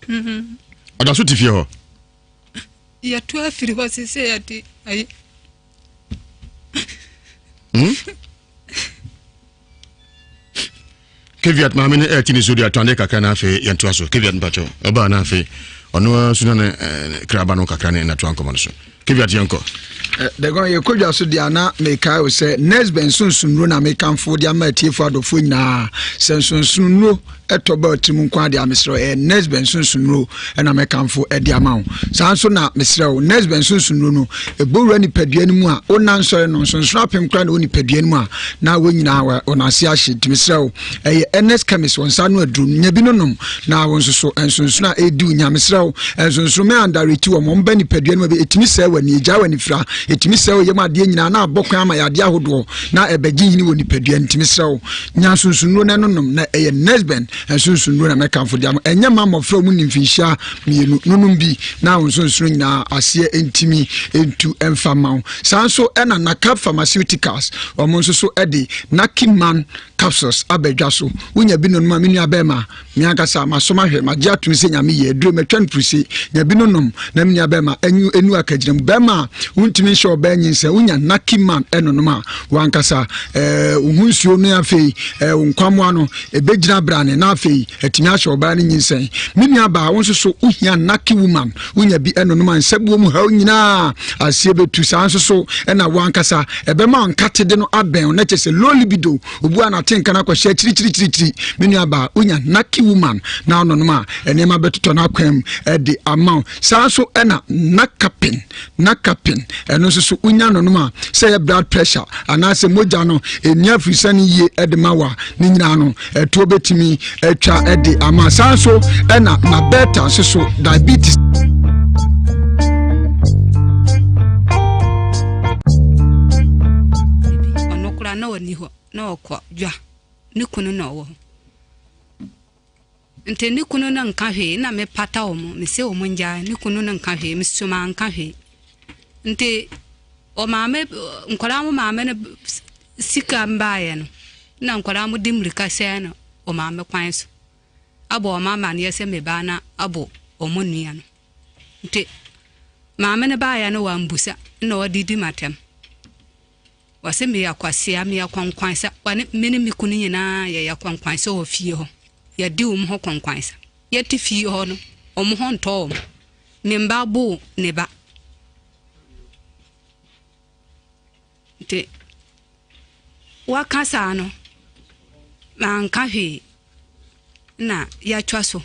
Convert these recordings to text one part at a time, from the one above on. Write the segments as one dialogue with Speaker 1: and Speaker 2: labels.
Speaker 1: Ɔda so te fie hɔ.
Speaker 2: Yɛtu afiri hɔ sese yɛde ayi.
Speaker 1: Keviat maame no ɛɛte ne so de atɔnde kakra na afei yɛntoa so. Keviat mpakyɛw ɔbaa na afei ɔno ara nso na ne eh, kraba no kakra ne natoa nkɔmmɔ no so. Keviat yɛnkɔ.
Speaker 3: Eh, Dɛgɔn yɛkɔ dwa so deɛ na mekae wo sɛ Nesbɛ nsonsonnuro na mekamfo de ama atiefo adɔfoɔ nyinaa sɛ nsonsonnuro ɛtɔ ba ɔtirim nko adeɛ a mesrɛ ɛyɛ Nesbɛ nsonsonnuro ɛna mɛkamfo de ama wo saa nso na mesrɛ wo Nesbɛ nsonsonnuro no ɛbɔ wura nipadua no mu a wonna nsɔre no nsonsono apem koraa na wɔ nipadua no mu a na wɔn nyinaa wɔn ase ahye nti mesrɛ wo ɛyɛ Ernest Chemist wɔn nsa ano aduro no nya bi no nom na wɔn nso so nsonsono a ɛredi wo nya mesrɛ wo nsonsono mɛ andareti wɔn wɔn ba nipadua no mu ɛtumi sɛe w'ani ɛgyaa w'ani fira ɛtumi sɛe wo yam adeɛ nyinaa na abɔ kwan ama yadeɛ ahodoɔ na ɛbɛgye hini wɔ nipadua no nti mesrɛ wo nya nsonsonnuro no ɛno nom na ɛyɛ Nesben nsonsonnuro na mɛkamfo de ama ɛnyɛ ma mmɔfra mu ne mfinhyia mmienu nonom bi na wo nsonsono nyinaa aseɛ ntumi ntu mfa ma wo saa nso ɛna Nakab Pharmaceuticals wɔn nso so ɛde Nakiman capsules aba dwa so wonya bi nonom a me nua bɛrima me ankasa maso mahwɛ magye atom sɛ nyame yɛ aduro matwa no puruse nya bi nonom na me nua bɛrima ɛnu ɛnu akagyina mu bɛrima a wontumi nhyɛ ɔbaa nyinsɛn wonya Nakiman ɛnonom a wankasa ɛɛ wo ho nsuo no afei ɛɛ wo nkwamoa no ɛbɛgyina brane na afei atumi ahyɛ ɔbaa no nyinsɛn me nua baa wo nso so wohia Naki woman wonya bi ɛnonom a nsabuo mu haw nyinaa aseɛ bɛtu saa nso so ɛna wo ankasa ɛbɛma nkatede no abɛn na kyɛ sɛ low libido obu a nate nka no akɔhyɛ akyirikyirikyirikyiri me nua baa wonya Naki woman na ɔnonom a nneɛma bɛtotɔ no akwan mu ɛde ama wo saa nso ɛna nakapin nakapin ɛno nso so wonya nonom a sɛ yɛ blood pressure anaasɛ mogya no ɛnni afirisane yie ɛde ma wa ne nyinaa no ɛtoɔ bɛtumi atwa ɛde ama saa nso ɛna mabɛta nso so diabetes.
Speaker 2: Ɔno koraa na ɔnni hɔ na ɔkɔ dwa ne kunu na ɔwɔ hɔ nti ne kunu no nka hwee na mepata wɔn mese wɔn ngyae ne kunu no nka hwee meso manka hwee nti ɔmaame nkwadaa mo maame no sika mbaeɛ no na nkwadaa mo de mmirika sɛɛ no ɔmaame kwan so abɔ wɔn amaneɛ sɛ me ba na abɔ wɔn nua no nti maame no baeɛ no wambusa na ɔde di m'atɛm. Wɔse meyɛ kwasea, meyɛ kɔnkwansa. Wɔne me ne me kunu nyinaa yɛyɛ kɔnkwansa wɔ fie hɔ. Yɛdi wɔn ho kɔnkwansa. Yɛte fie hɔ no, wɔn ho ntɔ wɔn. Ne mba bo ne ba. Nti wɔka saa no, manka hwee na yɛatwa so.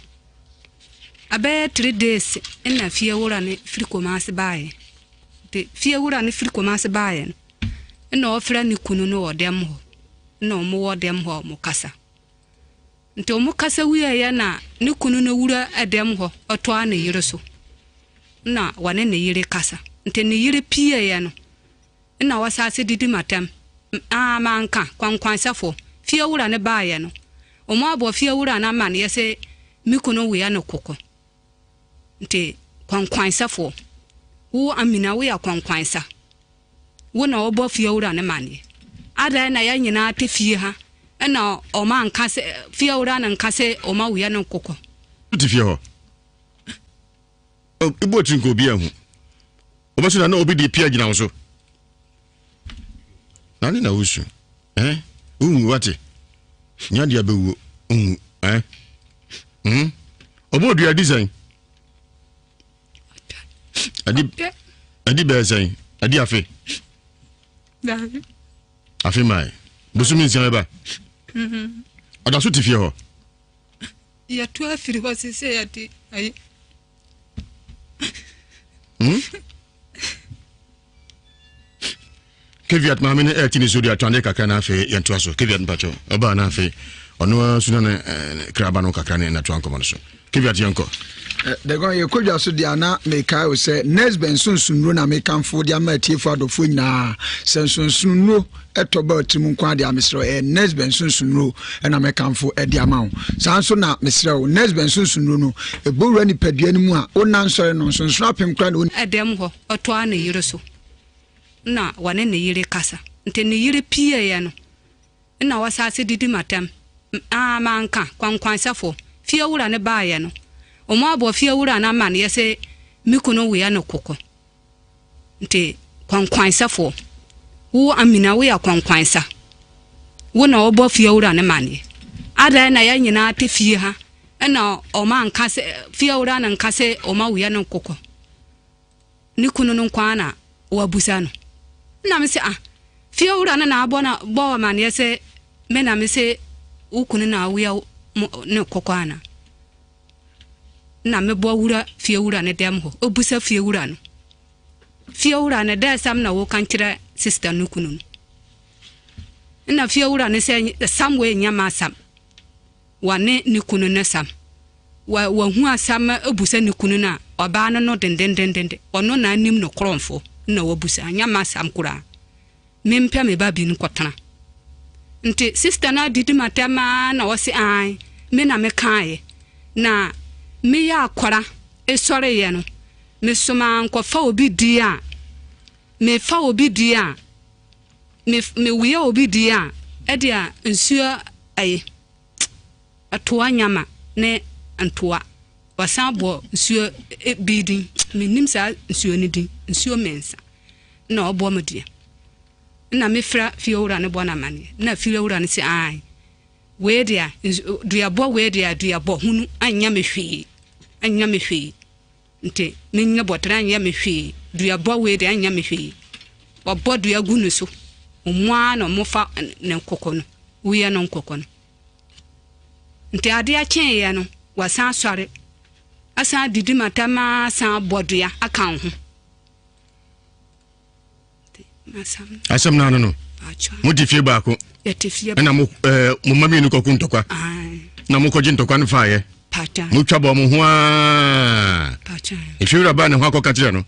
Speaker 2: Abɛyɛ 3 days na fiewura no firi Kumasi baeɛ. Nti fiewura no firi Kumasi baeɛ no, na ɔfrɛ ne kunu no wɔ dɛm hɔ. Na wɔn wɔ dɛm hɔ a wɔkasa. Nti wɔn kasa wieeɛ na ne kunu no wura dɛm hɔ ɔtoa ne yere so. Na wɔne ne yere kasa. Nti ne yere pieeɛ no, na wɔsase didi m'atɛm. Aa manka kwankwansɛfoɔ. Fiewura no baeɛ no, wɔn abɔ fiewura no amaneɛ sɛ me kunu wea no koko. Nti kwankwansɛfoɔ, wo Amina woyɛ kwankwansa. Wo na wɔbɔ fiewura no maneɛ. Adɛn na yɛn nyinaa te fie ha ɛna ɔma nka sɛ fiewura no nka sɛ ɔma wea no koko.
Speaker 1: Wote fie hɔ? Ibu otiri nka obi ahu. Wobɛso na na obi de pia gyina wo so. Na ne na wosu. Eh? Wonwu wate. Nya deɛ bɛwuo. Wonwu. Eh? Hmm? Ɔbɔ odua di sɛn? Adi adi bɛyɛ sɛn? Adi afe. Afe mae. Bosomi nsia bɛba. Ɔda so te fie hɔ.
Speaker 2: Yɛtu afiri hɔ sese yɛde ayi.
Speaker 1: Hmm? Keviat maame no ɛɛte ne so de atwande kakra na afei yɛntoa so. Keviat mpakyɛw ɔbaa na afei ɔno ara nso na ne eh, kraba no kakra ne natoa nkɔmmɔ no so. Keviat yɛnkɔ.
Speaker 3: Dɛgɔn yɛkɔ dwa so deɛ na mekae wo sɛ Nesbɛ nsonsonnuro na mekamfo de ama atiefo adɔfoɔ nyinaa sɛ nsonsonnuro ɛtɔ ba tirim nko adeɛ a mesrɛ ɛyɛ Nesbɛ nsonsonnuro ɛna mɛkamfo ɛde ama wo saa nso na mesrɛ wo Nesbɛ nsonsonnuro no ɛbɔ wura nipadua no mu a wonna nsɔre no nsonsono apem koraa na
Speaker 2: Ɛdɛm hɔ ɔtoa ne yere so na wɔne ne yere kasa nti ne yere pieeɛ no na wɔsase didi m'atɛm. Aa manka kwankwansɛfoɔ. Fiewura no baeɛ no, Ɔmo abɔ fiewura no amaneɛ sɛ me kunu wea no koko. Nti kɔnkɔnsafoɔ, wo Amina woyɛ kɔnkɔnsa. Wo na wobɔ fiewura no maneɛ. Adɛn na yɛn nyinaa te fie ha ɛna ɔmo anka sɛ fiewura no nka sɛ ɔmo awia no nkokɔ. Ne kunu no nko ara na wabusa no. Ɛna me sɛ ah fiewura no na abɔ na bɔ amaneɛ sɛ me na me sɛ wo kunu na awia ne kɔkɔ ana. na mebɔ wura fiewura ne dɛm hɔ, obusa fiewura no. Fiewura no, dɛ sam na woka nkyerɛ sista no kunu no. Nna fiewura no sɛ sam wei nyɛ m'asɛm, wɔne ne kunu no sam. Wa wahu asɛm abusa ne kunu no a, ɔbaa no no dendendenden, ɔno na anim no korɔmfo na wabusa, nyɛ m'asɛm koraa. Mempɛ me ba bi nkɔtena. Nti sister no adidi m'atɛm aa na ɔse ae me na mekaaeɛ. Na meyɛ akɔra sɔreeɛ no, mesomaa nkɔfa obi die a, mefa obi die a, me mewia obi die a, ɛdeɛ nsuo ayi, ɛtoa nyama ne ntoa. Wasan bɔ nsuo bi din, mennim saa nsuo no din, nsuo mmiɛnsa. Nna ɔbɔ me deɛ. Nna mefrɛ fiewura no bɔ no amaneɛ. Nna fiewura no se aane, wei deɛ duabɔ wei deɛ duabɔ hunu anyɛ me hwee, anyɛ me hwee. Nti menyɛ bɔterɛ anyɛ me hwee, duabɔ wei deɛ anyɛ me hwee. Wɔbɔ dua gu ne so, ɔmo ara na ɔmo fa ne nkoko no, woyɛ no nkoko no. Nti adeɛ kyeeɛ no, wasan asɔre, asan adidi m'atɛm ara san abɔ dua aka wo ho.
Speaker 1: Asɛm no ano no, mote fie baako ɛna mo eh, mo mma mmienu kɔko ntɔkwa na mokɔgye ntɔkwa no faeɛ, motwa bɔ mo ho a efiewura baa ne ho akɔka kyerɛ no.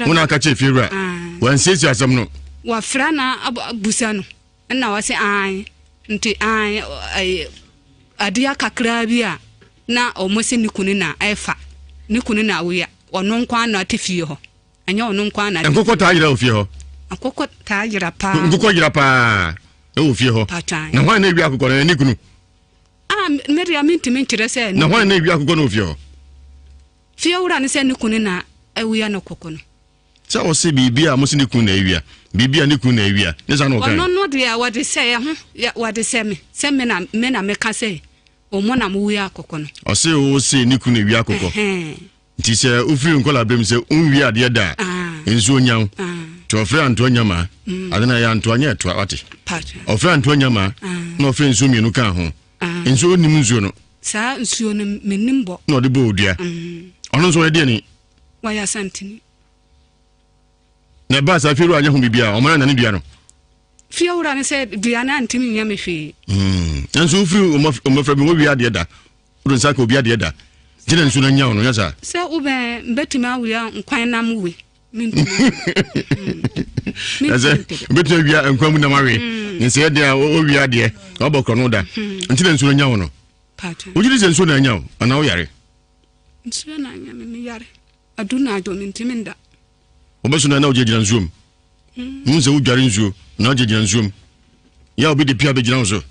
Speaker 1: Wo na aka kyerɛ efiewura, wansiesie asɛm no.
Speaker 2: Wɔfrɛ na abusa no. Nna ɔse aane, nti aane ɛyɛ adeɛ kakraa bi a na ɔmo se ne kunu na ɛfa, ne kunu na ɔya, ɔno nko ara na ɔte fie hɔ, ɛnyɛ ɔno nko ara na ɔte fie hɔ.
Speaker 1: Nkokɔ taa yera wɔ fie hɔ?
Speaker 2: Nkokɔ taa yera paa.
Speaker 1: Nkokɔ yera paa ɛwɔ fie hɔ.
Speaker 2: Paatwa.
Speaker 1: Na hwan na ewia akokɔ no, ɛyɛ ne kunu?
Speaker 2: Ah, me deɛ mentumi nkyerɛ sɛ.
Speaker 1: Na hwan na ewia akokɔ no wɔ fie hɔ?
Speaker 2: Fie wura no sɛ ne kunu na ɛwia no koko no.
Speaker 1: Sɛ ɔse biribi a mose ne kunu na awia, biribi a ne kunu na awia, ne saa na ɔkae?
Speaker 2: Ɔno no deɛ wɔde sɛ ɛho, wɔde sɛ me, sɛ me na me na meka sɛ ɔmo na mo wia akokɔ no.
Speaker 1: Ɔse wo se ne kunu na awia akokɔ. Nti sɛ wofiri nkɔla berɛ mu sɛ wonwie adeɛ da a, nsuo nya wo. Nti ɔfrɛ antoa nyamaa, ade no ɛyɛ antoa nyɛ ɛtoa wate. Ɔfrɛ antoa nyamaa na ɔfrɛ nsuo mmienu kaa ho. Nsuo wonim nsuo no?
Speaker 2: Saa nsuo no menim bɔ.
Speaker 1: Na ɔde bɔɔ odua. Ɔno nso ɔyɛ deɛ ni?
Speaker 2: Wɔyɛ Asanteni.
Speaker 1: Na ɛbaa saa fiewura anyɛ ho biribi a ɔma no anane dua no.
Speaker 2: Fiewura no sɛ dua no antumi nyɛ me hwee.
Speaker 1: Nanso wofiri mmɔfra bi wɔwie adeɛ da, wode nsa ka obi adeɛ da, nti na nsuo no anya wo no, nyɛ saa?
Speaker 2: Sɛ wobɛn mbɛtumi awia nkwan nam we.
Speaker 1: Ɛsɛ mbɛtumi awia nkwan mu nam awe. Nsɛ deɛ a wɔwia adeɛ, wɔabɔ korɔ no da, nti na nsuo no anya wo no. Wogye di sɛ nsuo na anya wo anaa woyare?
Speaker 2: Nsuo na anya me, meyare. Adu na adwo, mentumi nda.
Speaker 1: Wobɛso na na wogyinagyina nsuo mu. Hu sɛ wodware nsuo na wogyinagyina nsuo mu. Yɛ a obi de pia bɛgyina wo so.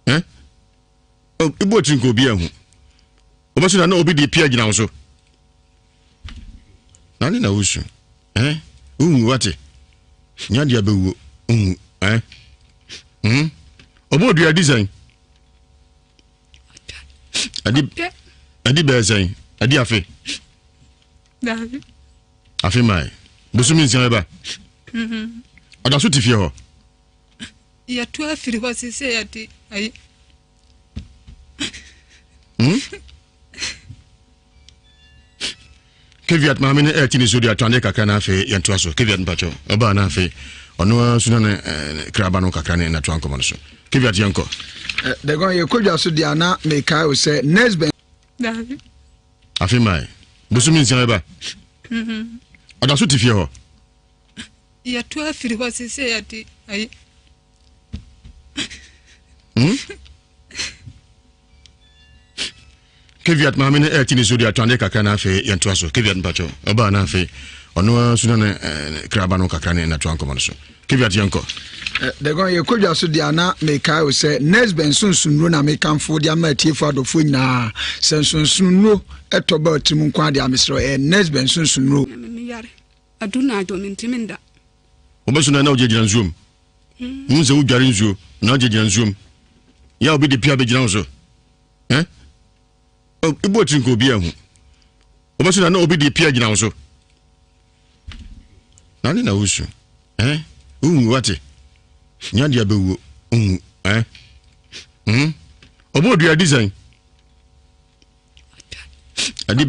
Speaker 1: Eh? Ibu otiri nka obi ahu. Wobɛso na na obi de pia gyina wo so. Na ne na wosu. Eh? Wohu wate. Nya deɛ bɛwuo. Wohu. Eh? Hmm? Ɔbɔ odua di sɛn? Adi adi bɛyɛ sɛn? Adi afe.
Speaker 2: Daabi.
Speaker 1: Afe mae. Bosomi nsia bɛba.
Speaker 2: Mm-hmm.
Speaker 1: Ɔda so te fie hɔ.
Speaker 2: Yɛtu afiri hɔ sese yɛde ayi.
Speaker 1: Hmm? Caveat maame no ɛɛte ne so de ato ade kakra na afei yɛntoa so. Caveat mpakyɛw ɔbaa na afei ɔno ara nso na ne eh, kraba no kakra ne natoa nkɔmmɔ no so. Caveat yɛnkɔ.
Speaker 3: Eh, Dɛgɔn yɛkɔ dwa so deɛ ana mekae wo sɛ next ben.
Speaker 2: Daabi.
Speaker 1: Afe mae. Bosomi nsia bɛba.
Speaker 2: Mm-hmm.
Speaker 1: Ɔda so te fie hɔ.
Speaker 2: Yɛto afiri hɔ sese yɛde ayi.
Speaker 1: Hmm? Caveat maame no ɛɛte ne so de ato ade kakra na afei yɛntoa so. Caveat mpakyɛw ɔbaa na afei ɔno ara nso na ne eh, kraba no kakra ne natoa nkɔmmɔ no so. Caveat yɛnkɔ.
Speaker 3: Dɛgɔn yɛkɔ dwa so deɛ na mekae wo sɛ Nesbɛ nsonsonnuro na mekamfo de ama atiefoɔ adɔfoɔ nyinaa sɛ nsonsonnuro ɛtɔ ba ɔtirim nko adeɛ a mesrɛ ɛyɛ Nesbɛ nsonsonnuro.
Speaker 2: Meyare adu na adwo mentimi nda.
Speaker 1: Wobɛso na na wogyinagyina nsuom. Wohu sɛ wodware nsuo na wogyinagyina nsuom. Yɛ a obi de pia bɛgyina wo so. Eh? Ibu tiri nka obi ahu. Wobɛso na na obi de pia gyina wo so. Na ne na wosu. Eh? Wonwu wate. Nya deɛ bɛwuo. Wonwu. Eh? Hmm? Ɔbɔ odua di sɛn? Adi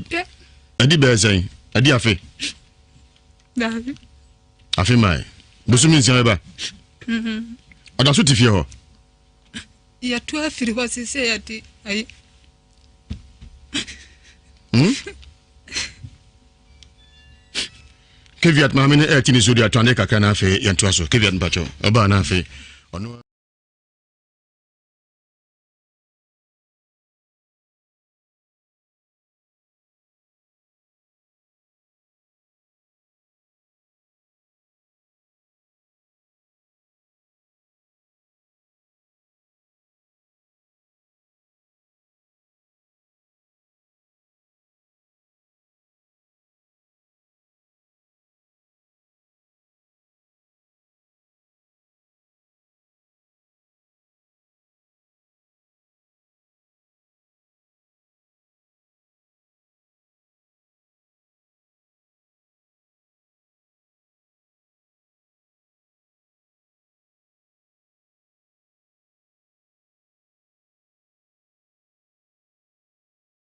Speaker 1: adi bɛyɛ sɛn? Adi afe.
Speaker 2: Daabi.
Speaker 1: Afe mae. Bosomi nsia bɛba.
Speaker 2: Mm-hmm.
Speaker 1: Ɔda so te fie hɔ.
Speaker 2: Yɛtu afiri hɔ sese yɛde ayi.
Speaker 1: Hmm? Caveat maame no ɛɛte ne so de ato ade kakra na afei yɛntoa so. Caveat mpakyɛw. Ɔbaa na afei ɔno.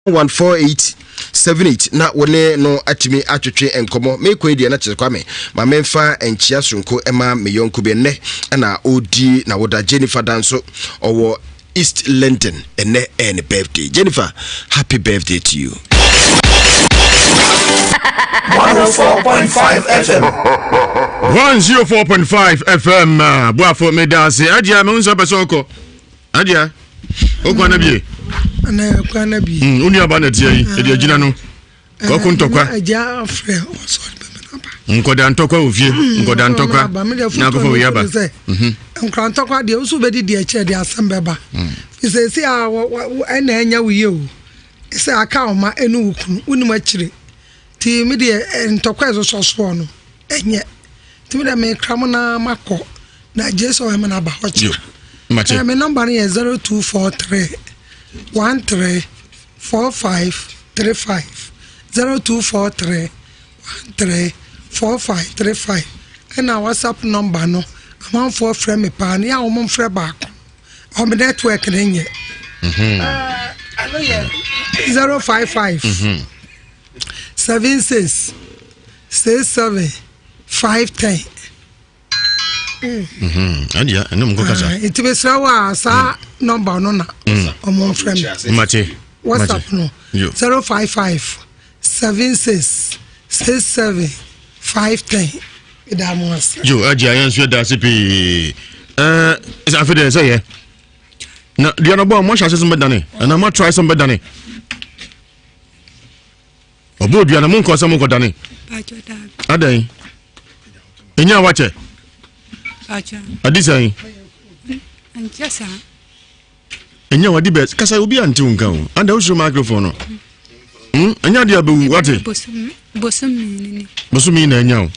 Speaker 4: 14878 na wo ne no atumi atwetwe nkɔmmɔ. Meekɔ yi deɛ na kyerɛ Kwame ma memfa nkyea soronko ma me yɔnko bi ɛnnɛ na ɔredi na woda Jennifer Danso ɔwɔ East London ɛnnɛ ɛyɛ ne birthday. Jennifer happy birthday to you.
Speaker 5: 104.5 FM.
Speaker 1: 104.5 FM boafo meda ase agyia me wo nsa pɛ sɛ ɔkɔ Adia, o kwan na bie.
Speaker 6: Ana kwan na bie.
Speaker 1: Mm, onua ba na tia yi, ɛdi agyina no. Kɔko ntɔkwa.
Speaker 6: Agya afrɛ ɔsɔ de bɛbɛ na ba.
Speaker 1: Nkɔda ntɔkwa wɔ fie, mm, nkɔda ntɔkwa. Na akɔfɔ wei aba.
Speaker 6: Mhm. Nkɔda ntɔkwa deɛ nso bɛdi deɛ kyɛ deɛ asɛm bɛba. Mm. Sɛsi a ɛna ɛnya wo yie o. Sɛ aka ɔma ɛne wo kunu, wonim akyire. Nti me deɛ ntɔkwa ɛsosɔ soɔ no ɛnyɛ. Nti me deɛ mekra mo na makɔ na Jason ɛma no aba hɔ kyerɛ.
Speaker 1: Mate.
Speaker 6: Me nɔmba no yɛ 0243 13 45 35 0243 13 45 35 ɛna WhatsApp nɔmba no amanfoɔ frɛ me paa ne a wɔn mfrɛ baako wɔn network no nyɛ. Ɛno yɛ 055 76 67 510.
Speaker 1: Adeɛ ɛne mu kɔkasa.
Speaker 6: Nti mesrɛ wo a saa mm. nɔmba no na mm. ɔmo mfrɛ
Speaker 1: me. Mate.
Speaker 6: WhatsApp no 055 76 67 510. Ɛda mo ase.
Speaker 1: Yo, agye ayɛ nso ɛda ase pii. Ɛɛ afe deɛ sɛ yɛ. Na dua no bɔ a mo ahyɛ ase sɛ mbɛdane anaa mo atry sɛ mbɛdane. Ɔbɔ odua no monkɔ sɛ monkɔdane. Adɛn? Ɛnya wakyɛ? Adi sɛn? Ɛnya wadi bɛ kasa obi ante wo nka o. Ada wosuro microphone no. Hmm? Ɛnya adeɛ abɛwu wate? Bosomi na ɛnya o.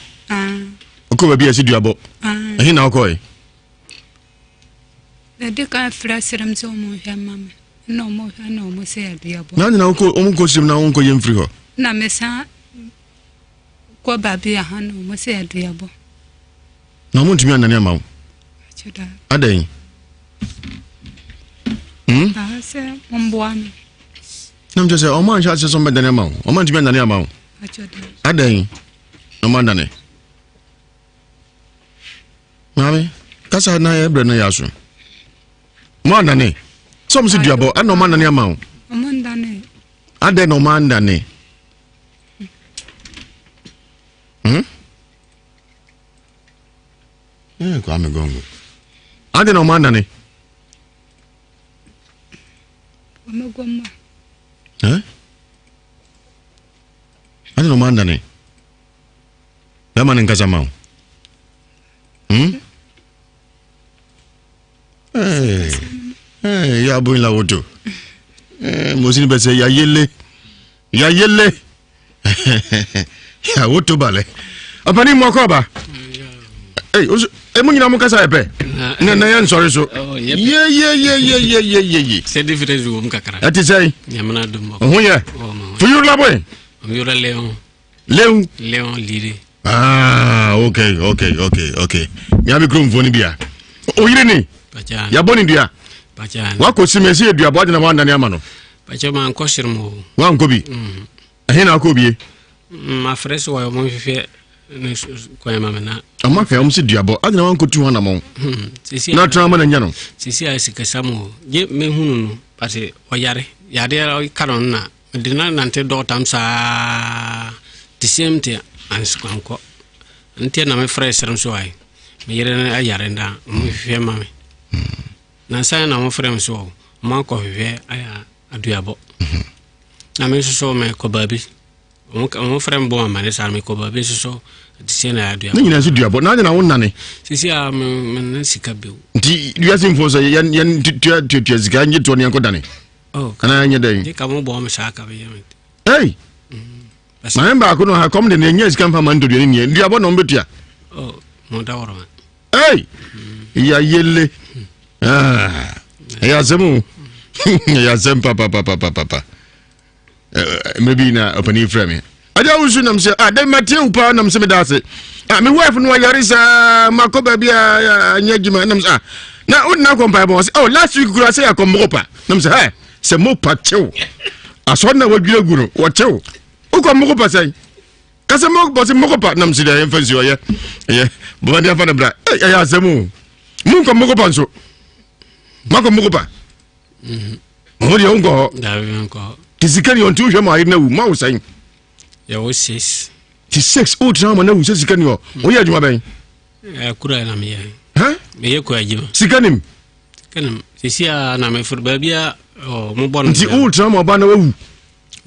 Speaker 1: Wokɔ baabi a ɛsi duabɔ. Ɛhe na wokɔe?
Speaker 2: Ɛde kan frɛ serem sɛ ɔmo nhwɛ mma me. Na ɔmo hwɛ na ɔmo sɛ aduabɔ.
Speaker 1: Na nyina wokɔ ɔmo nkɔ sirem na wonkɔ yɛ mfiri hɔ.
Speaker 2: Na mesan kɔ baabi a ha na ɔmo sɛ aduabɔ.
Speaker 1: Na ɔmo ntumi anane ama wo. Adɛn?
Speaker 2: Hmm? Ah, sɛ ɔmboa me.
Speaker 1: Na mekyɛ sɛ ɔmo anhyɛ aseɛ sɛ ɔmo bɛdane ama wo. Ɔmo antumi anane ama wo. Adɛn? Ɔmo andane. Maame, kasa na yɛ brɛ no yɛ aso. Mo anane. Sɛ ɔmo si duabɔ, ɛna ɔmo anane ama wo.
Speaker 2: Ɔmo ndane.
Speaker 1: Adɛn na ɔmo andane? Hmm? Eh, Kwame Gongo. Adɛn na ɔmo andane?
Speaker 2: Ɔmo gɔmma.
Speaker 1: Eh? Adɛn na ɔmo andane? Bɛrima no nkasa ma wo. Hmm? Yabon la woto. Eh, mosini bɛ sɛ yayele. Yayele. Woto balɛ. Ɔpani mu akɔ aba. Ei, osu, emu nyina mo kasa yɛ pɛ. Na na yɛ nsɔre so.
Speaker 5: Oh,
Speaker 1: Ye ye ye ye ye ye ye ye.
Speaker 5: Sɛ difference wɔ mu kakra.
Speaker 1: Ɛte sɛn?
Speaker 5: Nyamena dum.
Speaker 1: Ho yɛ.
Speaker 5: Oh,
Speaker 1: Fuyuru la boy.
Speaker 5: Yura Leon.
Speaker 1: Leon.
Speaker 5: Leon Lire.
Speaker 1: Ah, okay, okay, okay, okay. Mia mi kurom fo ni bia. Oyere ni. Yabɔ ni dua. Wakɔ si mɛ si yɛ dua bɔ adina wa nani ama no.
Speaker 5: Pacha ma nkɔ siri mu.
Speaker 1: Wa nkɔ bi.
Speaker 5: Mm.
Speaker 1: Ɛhe na akɔ bie?
Speaker 5: Mm, afrɛ sɛ wɔyɛ ɔmo nhwehwɛ ne kwan ma me na.
Speaker 1: Ɔmo ahwɛ ɔmo si dua bɔ adina wa nkɔ tu hɔ anamɔn.
Speaker 5: Hmm,
Speaker 1: Na tena ama na nya no.
Speaker 5: Sisi a sikasa mu gye mehunu no pase ɔyare yadeɛ ka no na mede no nante dɔɔtam saa the same thing ankɔ nti na mefrɛ serem so ae me yere no ayare na ɔmo hwehwɛ ma me nansa na ɔmo frɛ me so ɔmo akɔ hwehwɛ ayɛ aduabɔ na me nso so mekɔ baabi ɔmo frɛ me bɔ amane saa mekɔ baabi nso so te sɛ na aduabɔ
Speaker 1: ne nyinaa nso duabɔ na adena wo nane
Speaker 5: sisi a me ne sika bio
Speaker 1: nti wiase mfoɔ sɛ yɛn yɛn tua tuatua sika nye toɔ ne yɛnkɔ dane
Speaker 5: oh,
Speaker 1: anaa nyɛ dɛn
Speaker 5: gye ka mo bɔ me saa ka bɛyɛ me
Speaker 1: ei
Speaker 5: mm.
Speaker 1: maame baako no ha kɔm de ne ɛnyɛ sika mfa ma ntɔdua ne nniɛ duabɔ na ɔmbɛtua
Speaker 5: oh, mo da wɔrɔ ma
Speaker 1: ei yayele ah, ɛyɛ asɛm o ɛyɛ asɛm papapapapapa mmerɛ bi na ɔpanin frɛ me ade awosu nam sɛ ah dɛ matie wo paa nam sɛ meda ase ah me wife no wayare saa makɔ baabi a anyɛ adwuma nam sɛ ah na wode no akɔ mpaebɔ wɔ sɛ oh last week koraa sɛ yɛakɔ mmopa nam sɛ hɛ sɛ mopa kyew asɔre na wadwira gu no wɔkyew wokɔ mmopa sɛn kasa mo bɔse mmokopa nam sɛ deɛ yɛmfa nsi ɔyɛ ɛyɛ bɔmɔden afa no bra ɛyɛ asɛm o monkɔ mmokopa nso makɔ mmokopa ɔho deɛ wonkɔ hɔ te sika ni ɔnte wohwɛ ma ayere no awu ma wo sɛn
Speaker 5: yɛwɔ six
Speaker 1: te six wotena ma no awu sɛ sika ni hɔ woyɛ adwuma bɛn
Speaker 5: kura na meyɛ meyɛ kura adwuma
Speaker 1: sika nim
Speaker 5: sika nim sisi a na meforo baabi a mobɔ no
Speaker 1: nti wotena ma ɔba na wawu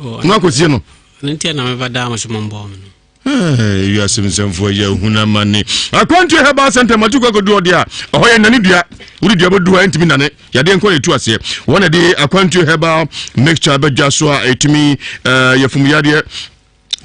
Speaker 5: Oh,
Speaker 1: na akɔsie no.
Speaker 5: Ɛno nti na meba daa mo so mombɔɔ me no.
Speaker 1: Wiase nsɛmfoɔ yɛ hunu amane. Akwantuo Herbal Center matu kɔ akɔdu ɔde a ɛhɔ yɛ nane dua wode dua bɛdu hɔ ɛntumi nane yadeɛ nkɔ na ɛtu aseɛ wɔn na de akwantuo herbal mixture bɛdwa so a ɛtumi yɛ fom yadeɛ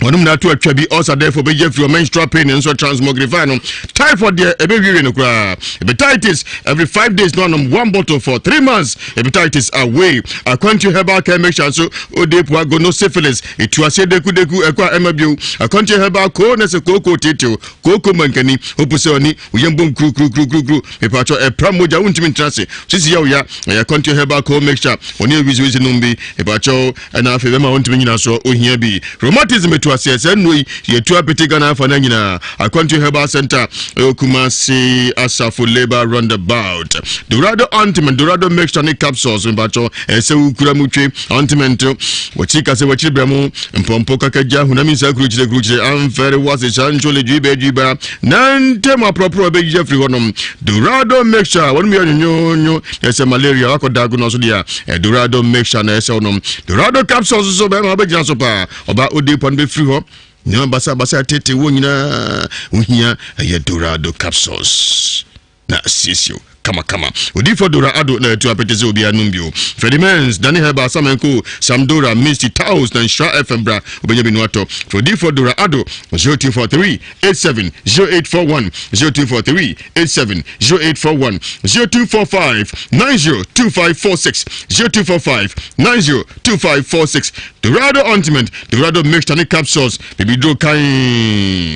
Speaker 1: wɔnom na ato atwa bi ɔsa dɛfo bɛgye afiri menstrual pain nso transmogrify no typhoid deɛ ɛbɛwiewie no koraa hepatitis every 5 days no anom one bottle for 3 months, hepatitis away. Akwantu Herbal Care mixture nso ode pua gono syphilis etu aseɛ dekudeku ɛkɔ a ɛma bio. Akwantu Herbal koo na sɛ kooko tetew kooko mankani wopo sɛ ɔni woyɛ mbom kurukurukurukuru mepatwɔ ɛpra mogya wontumi ntena ase sisi yɛ woya ɛyɛ Akwantu Herbal Koo mixture wɔne awisiwisi nom bi mepatwɔ ɛna afei bɛma wontumi nyina soɔ ohia bi rheumatism etu aseɛ sɛ nnuro yi yɛtu apete Ghana afa no nyinaa. Akwantu Herbal Center ɛwɔ Kumasi Asafo Labour Roundabout. Dorado ointment, Dorado mixture ne capsules mepatwɔ ɛsɛ wokura mu twe ointment wɔkyiri kasɛ wɔkyiri brɛ mu mpɔmpɔ kakagya hunam nsa kurukyire kurukyire amfɛre wase hyɛ ntwole dwiba dwiba nante mu aporɔporɔ bɛyi afiri hɔnom. Dorado mixture wɔnom yɛ nwonwonwo na ɛsɛ malaria wakɔ dago no so deɛ a Dorado mixture na ɛsɛ wonom. Dorado capsules nso bɛrima wobɛgyina so paa ɔba ode pɔ no bɛfiri hɔ nneɛma basabasa tete wɔ nyinaa wohia ɛyɛ Dorado capsules na asiesie wo kamakama. Odifo Dora Ado na ɛtu apete sɛ obiara nom bio. Freddie Mens, Danny Herbal, Samenko, Sam Dora, Misty Taos na Nhyira FM bra wobɛnya bi no atɔ. Frɛ Odifo Dora Ado 0243 87 0841, 0243 87 0841, 0245 902546, 0245 902546. Dorado ointment, Dorado mixture ne capsules, bibiduro kan,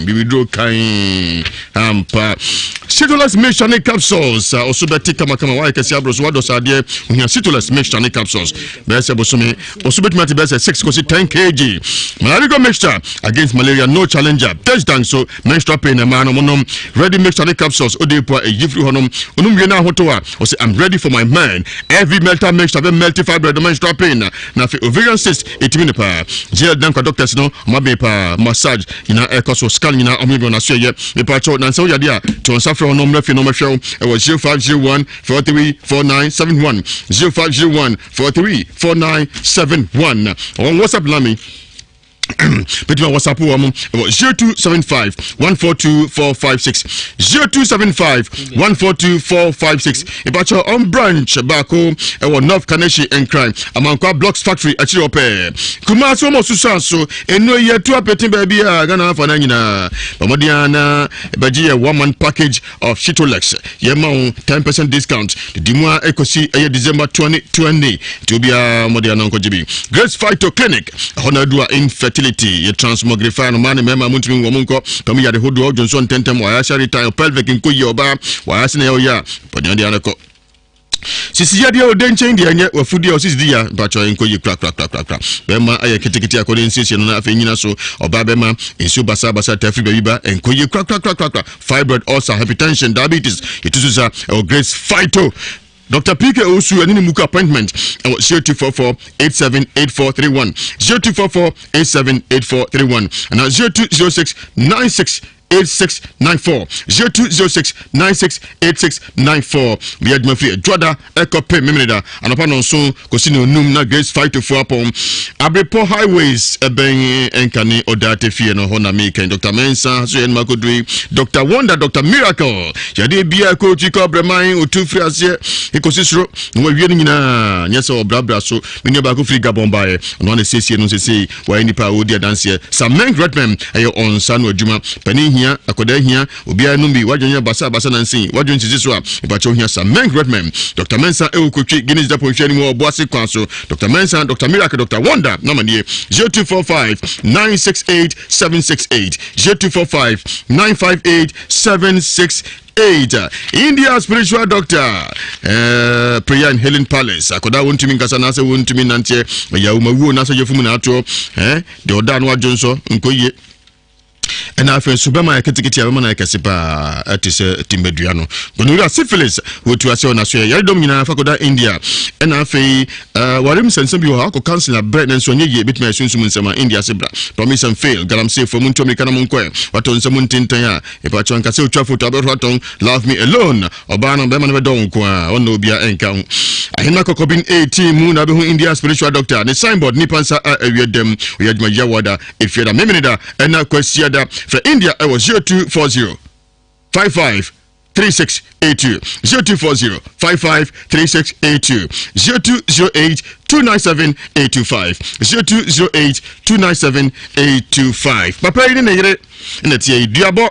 Speaker 1: bibiduro kan ampa. Citolas mixture ne capsules a ɔso bɛte kamakama wayɛ kɛse aboro so wadɔ saadeɛ ohia Citolas mixture ne capsules bɛyɛ sɛ bosome ɔso bɛtumi ate bɛyɛ sɛ 6 kɔsi 10 kg. Malarigo mixture against malaria, no challenger. Test so menstrual pain ɛmaa no monom ready mixture ne capsules ode po a ɛyi firi hɔnom onom wie no ahotɔ a ɔsɛ I'm ready for my man. Every melter mixture bɛ melt fibroid, menstrual pain na afei ovarian cyst ɛtumi ne paa. GL Dankwa doctors no ɔma bɛn paa massage nyinaa ɛkɔ so scan nyinaa ɔmo yɛ naso ɛyɛ mepaakyɛw nansɛ woyade a to nsa frɛ ɔno mmra fie na ɔmɛhwɛ wo ɛwɔ 0501 43 4971, 0501 43 4971 ɔwɔ WhatsApp lami. Bɛtumi a WhatsApp wɔ mo ɛwɔ 0275 142 456, 0275 142 456. Ìbàkyɛ on branch baako ɛwɔ North Kaneshie, Nkran, Amankwa Blocks Factory akyire hɔ pɛɛ. Kumasi wɔn ɔsusu so enu yi atu apete baabi a Ghana afa na nyinaa. Bɔmɔden a na bɛgye yɛ one month package of Shitolex, yɛ ma wo 10% discount didi mu a ekosi ɛyɛ December 2020. Nti obiara mmɔden ano nkɔgye bi. Grace Phyto Clinic, ɛhɔ na adu a infertility yɛ transmogrify no, maa ne mmarima muntumi nwɔ mu nkɔ pam, yade hodoɔ, dwonso ntɛntɛm, wɔayɛ ahyɛ retan, pelvic nkɔ yie, ɔbaa wɔayɛ ase na ɛyɛ ɔyɛ a bɔden adeɛ ano kɔ sisi yadeɛ ɔde nkyɛn deɛ ɛnyɛ wafudeɛ ɔsisi di ya mpakyɛ nkɔ yie korakorakorakora. Bɛrima ayɛ ketekete akɔde nsiesie no na afei nyina so ɔbaa bɛrima nsuo basabasa tafiri baabi ba nkɔ yie korakorakorakora. Fibroid, ulcer, hypertension, diabetes, yɛtu so sa ɛwɔ Grace Phyto. Dr. PK Osu ɛne ne muku appointment ɛwɔ 0244 878431, 0244 878431 ana 0206 96 8694, 0206 96 8694. Meyɛ adwuma firi Adwada ɛkɔpem Memeneda anɔpa 7 kɔsi ne 5 na Grace Phytofoɔ apɔn Abrepɔ Highways, ɛbɛn ɛnkane ɔdaate fie no hɔ na mekɛn. Dr Mensa so yɛ no makɔduru yi, Dr Wonder, Dr Miracle, yadeɛ biaa kɔɔkyi kɔ abrɛman ɔtu firi aseɛ ɛkɔsi soro na wawie no nyinaa, nyɛ sɛ ɔbrabra so. Me nua baako firi Gabon baeɛ, ɔno ana siesie no sesei wayɛ nipa a ɔredi adanseɛ. Sameng Redman ɛyɛ ɔnsa no adwuma. Panin hia, akwadaa hia, obiara nom bi. Wadwene yɛ basa basa nansi wadwene sisi so a, mpakyɛw hia Sameng Redman. Dr Mensa ɛwɔ Kotwi Guinness Depot nhwɛ anim wɔ Ɔboase kwan so. Dr Mensa, Dr Miracle, Dr Wonder nama nie 0245 968 768, 0245 958 768. India spiritual doctor, prayer and healing palace. Akɔda wɔntumi nkasa naasɛ wɔntumi nanteɛ, ɛyɛ awomawuo naasɛ yɛfum na atoɔ, deɛ ɔda no adwo nsɔ nkɔ yie. Ɛna afei nso bɛma yɛ ketekete a bɛma no ayɛ kɛse paa ɛte sɛ timbadua no. Gonorrhea, syphilis, wɔtu ase ɔna so yɛ yaredɔm nyinaa fa kɔda India. Ɛna afei warem nsɛnsɛm bi wɔ hɔ akɔ counseling abrɛ nanso ɛnyɛ yie, bɛtumi ayɛ sunsum nsɛm a India ase bra. Promise and fail, galamsey fo mu ntu amirika na monkɔɛ watɔ nsɛm ntintan a ɛpakyɛ nka sɛ otwa foto abɛhoro atɔn. Love me alone, ɔbaa no bɛrima no bɛdɔ wo nko a ɔnna obia ɛnka ho. Ahema kɔkɔbin 18 mu na abɛhu India spiritual doctor ne signboard nipa nsa a awie dɛm. Ɔyɛ adwuma yawada, Efiada, Memeneda ɛna Kwasiada. Frɛ India ɛwɔ 0240 55 3682, 0240 55 3682, 0208 297 825, 0208 297 825. Papa yi ne ne yere na tie yi duabɔ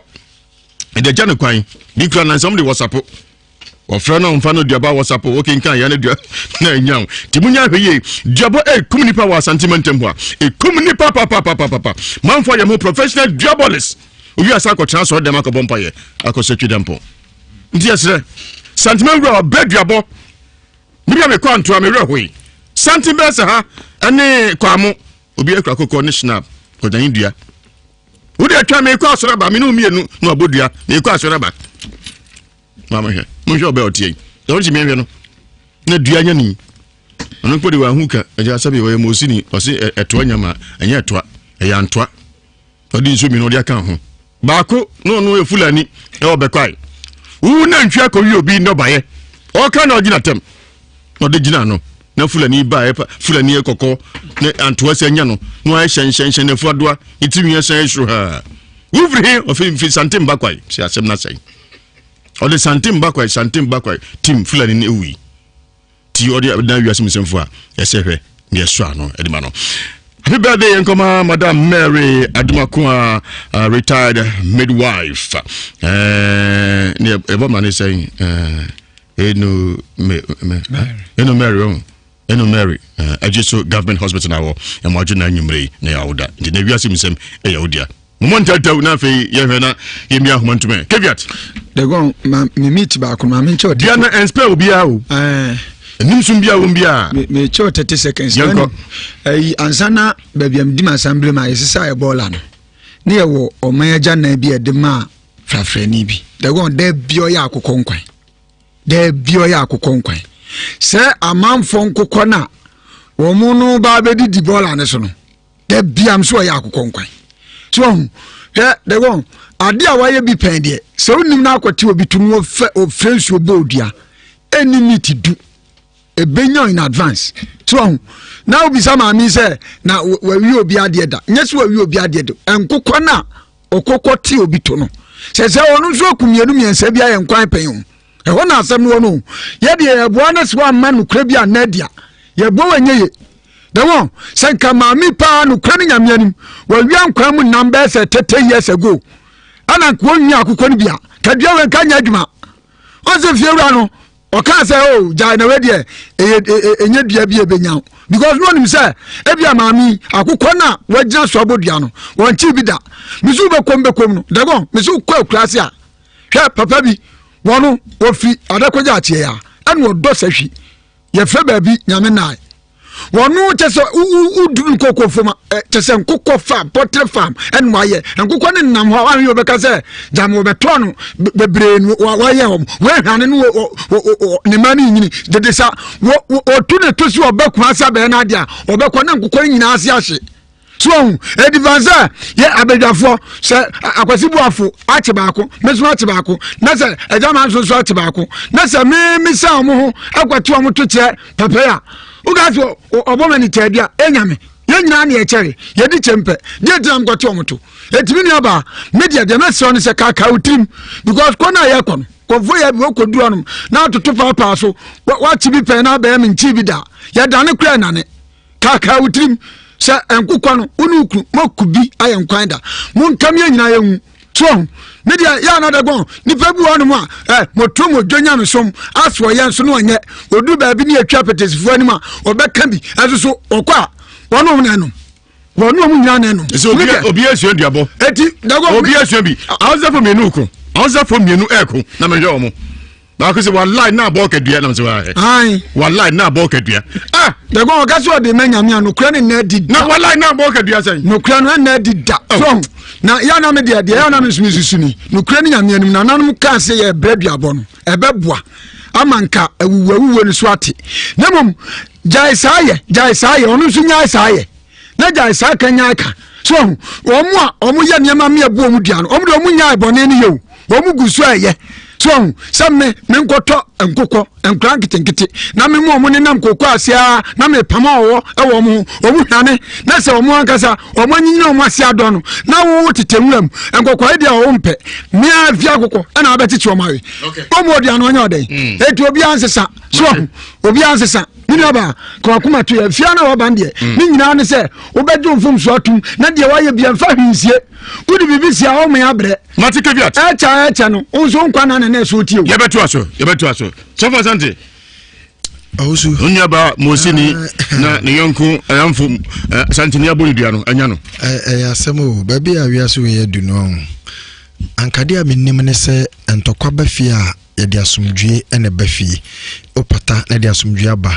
Speaker 1: ɛde agya no kwan bi kura nansa wɔn de wɔsapo wɔfrɛ no ɔmfa no duaba wɔsapo wokenkan yɛ no dua na ɛnya wo nti munya ahwɛ yie. Duabɔ ɛkum nipa wɔ Asante mantam hɔ a, ɛkum nipa papapapapa. Manfoɔ yɛ mo professional duabolist owi asa akɔtena asɔre dɛm akɔbɔ mpayɛ akɔsɛ twi dɛmpɔn. Nti yɛserɛ Santema wura ɔbɛ duabɔ mebi a mekɔ antoa mewerɛ hoe sante bɛɛ sɛ ha ɛne kwamo obi akura kokɔ ne snap kɔdane dua wode atwa mekɔ asɔre aba me ne wo mmienu na wabɔ dua mekɔ asɔre aba. Maa mohwɛ, monhwɛ ɔbɛ ɔteɛ yi sɛ wode tumi ahwɛ no na dua nya ni ɔno mpo de wahu ka agya sɛbi ɔyɛ mosini ɔse ɛtoa nyama ɛnyɛ ɛtoa ɛyɛ antoa ɔde nsuo mmienu ɔde aka ho baako na ɔno yɛ Fulani ɛwɔ bɛkwae wowu na ntwi akɔwi obi nnɔbaeɛ ɔka na ɔgyina tɛm na ɔde gyina no na Fulani ba ɛpa Fulani kɔkɔ ne antoa sɛ nya no na wayɛ hyɛnhyɛnhyɛn na afuadoa ne tiri nwi ɛsɛn soro ha wofiri he ɔfiri mfiri sante mba kwae sɛ asɛm no asɛe ɔde sante mba kwae sante mba kwae tim Fulani no ɛwui ti ɔde na wiase mu nsɛmfo a ɛsɛ hwɛ ne ɛsɔ ano ɛde ma no. Happy birthday yɛnkɔma Madam Mary Adumakoa, retired midwife. Ne ɛbɔ ma ne sɛn eno me me eno Mary oh eno Mary agye so government hospital na wɔ ɛmo adwo na anwummere yi na yɛawoda nti na wiase mu nsɛm ɛyɛ wo dea. Mommɔ ntɛwtɛw na afei yɛhwɛ na yɛmmia ahoma ntomɛ. Caveat.
Speaker 3: Dagon, ma me meat baako ma me nkyɛw.
Speaker 1: Dua no ɛnspɛ obiara o. Ɛnim sum biara wɔm biara.
Speaker 3: Me kyɛw 30 seconds.
Speaker 1: Yɛnkɔ.
Speaker 3: Ɛyi ansa na baabi a medi ma assembly ma yɛsesa yɛ bɔɔla no. Ne yɛwɔ ɔman agya nan bi a ɛde maa frafrani bi. Dagon, da bi ɔyɛ akokɔ nkwan. Da bi ɔyɛ akokɔ nkwan. Sɛ amanfoɔ nkokɔ no a wɔn no ba bɛdidi bɔɔla no so no. Da biam so ɔyɛ akokɔ nkwan so ɔho hwɛ de wɔn ade a wayɛ bi pɛn deɛ sɛ wonim no akɔte obi to no wɔfɛ ɔfrɛ nsuo bɔ odua ɛni meat du ɛbɛnya in advance. So wahu? Na wobisa maame yi sɛ na wawie obi adeɛ da. Nyɛ sɛ wawie obi adeɛ de. Nkokɔ no a ɔkɔkɔ te obi to no. Sɛ sɛ ɔno nso aku mmienu mmiɛnsa bi ayɛ nkwan pɛn o. Ɛhɔ na asɛm no wɔ no. Yɛdeɛ yɛboa no sɛ wamma nokorɛ bi anna adi a, yɛboa wanyɛ ye. Dɛwɔn, sɛ nka maame paa nokorɛ no nyame anim, wawia nkwan mu nam bɛyɛ sɛ 30 years ago, ɛna nka wɔnwi akokɔ no bi a, kadua wei nka nyɛ adwuma. Ɔsɛ fiewura no, ɔkaa sɛ o oh, gyae na wei deɛ ɛyɛ ɛnyɛ dua bi a ɛbɛnya wo because no ɔnim sɛ ebi a maame akokɔ no a wagyina so abɔ dua no wɔnkye bi da mesi wobɛkɔm bɛkɔm no dagɔn mesi wokɔ akuraase a hwɛ papa bi wɔno wɔfiri adakɔgya akyeɛ a ɛna ɔdɔ sɛ hwi yɛfrɛ baabi nyame nae wɔno kyɛ sɛ woduru nkokɔ fam kyɛ sɛ nkokɔ farm poultry farm ɛna wayɛ nkokɔ ne nam hɔ a wahwɛ wɔbɛka sɛ gyame wɔbɛtɔ no bebree no wayɛ wɔn wɔahwane no ne ma no nyini dede sa wɔtu ne to so ɔbɛ kuma ase abɛyɛ no adeɛ a ɔbɛkɔ na nkokɔ no nyinaa ase ahye so ɔhu ediban sɛ yɛ abadwafoɔ sɛ akwasi buafo akye baako me nso akye baako na sɛ ɛgya maa nso nso akye baako na sɛ me me sa wɔn ho akɔte wɔn to kyerɛ papa yi a woka sɛ ɔbɔ ma ne taabi a enya me yɛn nyinaa ne yɛkyɛre yɛdi kyɛ mpɛ deɛ ntina mekɔte wɔn to ɛtumi nua baa me deɛ deɛ mɛsrɛ no sɛ kaakaa wo tirim because kɔ no a yɛkɔ no kɔmfo yɛ bi wɔkɔduru anom na atoto paapaa so wakye bi pɛn na abɛyɛ me nkyii bi da yɛdane kora ɛnane Kaakaa wo tirim sɛ nkokɔ no wo ne wo kunu moaku bi ayɛ nkwan da monkam yɛ nyinaa yɛnwu so ɔho me deɛ yɛ anada gɔn nipa bi wɔ nom a ɛ moto mo dwo nyamesom aso ɔyɛ nso no ɔnyɛ ɔduru baabi ne yɛtwa petesifoɔ anim a ɔbɛka bi ɛnso so ɔkɔ a wɔne ɔmo na ɛnom wɔne ɔmo nyinaa na ɛnom
Speaker 1: sɛ obi asua duabɔ
Speaker 3: eti dago
Speaker 1: obi asua bi awosafo mmienu ko awosafo mmienu ɛko na mehwɛ wɔn baako sɛ walai na abɔ ɔkadua nam sɛ wahɛ walai na abɔ ɔkadua
Speaker 3: ah dɛgbɔn ɔka sɛ ɔde ma nyame a nokorɛ no nna adi
Speaker 1: da na walai na abɔ ɔkadua sɛn
Speaker 3: nokorɛ no ɛnna adi da oh. so na yɛ na me deɛ deɛ yɛ na me nso mesusu ni nokorɛ no nyame anim nananom kaa sɛ yɛ brɛ duabɔ no ɛbɛboa ama nka awuwu awuwuo no so ate na mmom gyae saa yɛ gyae saa yɛ ɔno nso nyae saa yɛ na gyae saa ka nyae ka so ɔho wɔn a wɔn yɛ nneɛma mmea bu wɔn dua no wɔn deɛ wɔn nyae bɔne no yɛ o wɔn gu so a ɛyɛ so ɔho sɛ me me nkɔtɔ nkokɔ nkora nketenkete na me mu wɔn nenam koko ase a na me pam ɔwɔ ɛwɔ wɔn ho wɔn hwane na sɛ wɔn ankasa wɔn anyinyina wɔn ase adɔ no na wo tete nwura mu nkɔkɔ yi deɛ wɔn mpɛ mmea fi akokɔ ɛna abɛkyekye wɔn awe wɔn mu ɔdua no ɔnyɛ ɔdɛn mm. eti obiara nsesa so ɔho obiara nsesa me nua baa ka wakoma to yɛ fia na waban deɛ mm. ne nyinaa ne sɛ wobɛgye mfomso atom na deɛ wayɛ bia mfa hwee nsie wode biribi sie a ɔme abrɛ
Speaker 1: mate caveat
Speaker 3: ɛkyɛ ɛkyɛ no wo nso nkwa na ne na ɛso tie o
Speaker 1: yɛbɛtoa so yɛbɛtoa so sɔfo asante
Speaker 4: ɔwosu
Speaker 1: onuaba mosini eh. na ne yɔnko ɛyamfo eh, santini abɔ ne dua no anya no
Speaker 4: ɛyɛ asɛm o baabi a wiase wei adu no ankadeɛ a menim ne sɛ ntɔkwa ba fie a Yɛde asomdwoeɛ na ɛba fie. Wopata na ɛde asomdwoeɛ aba.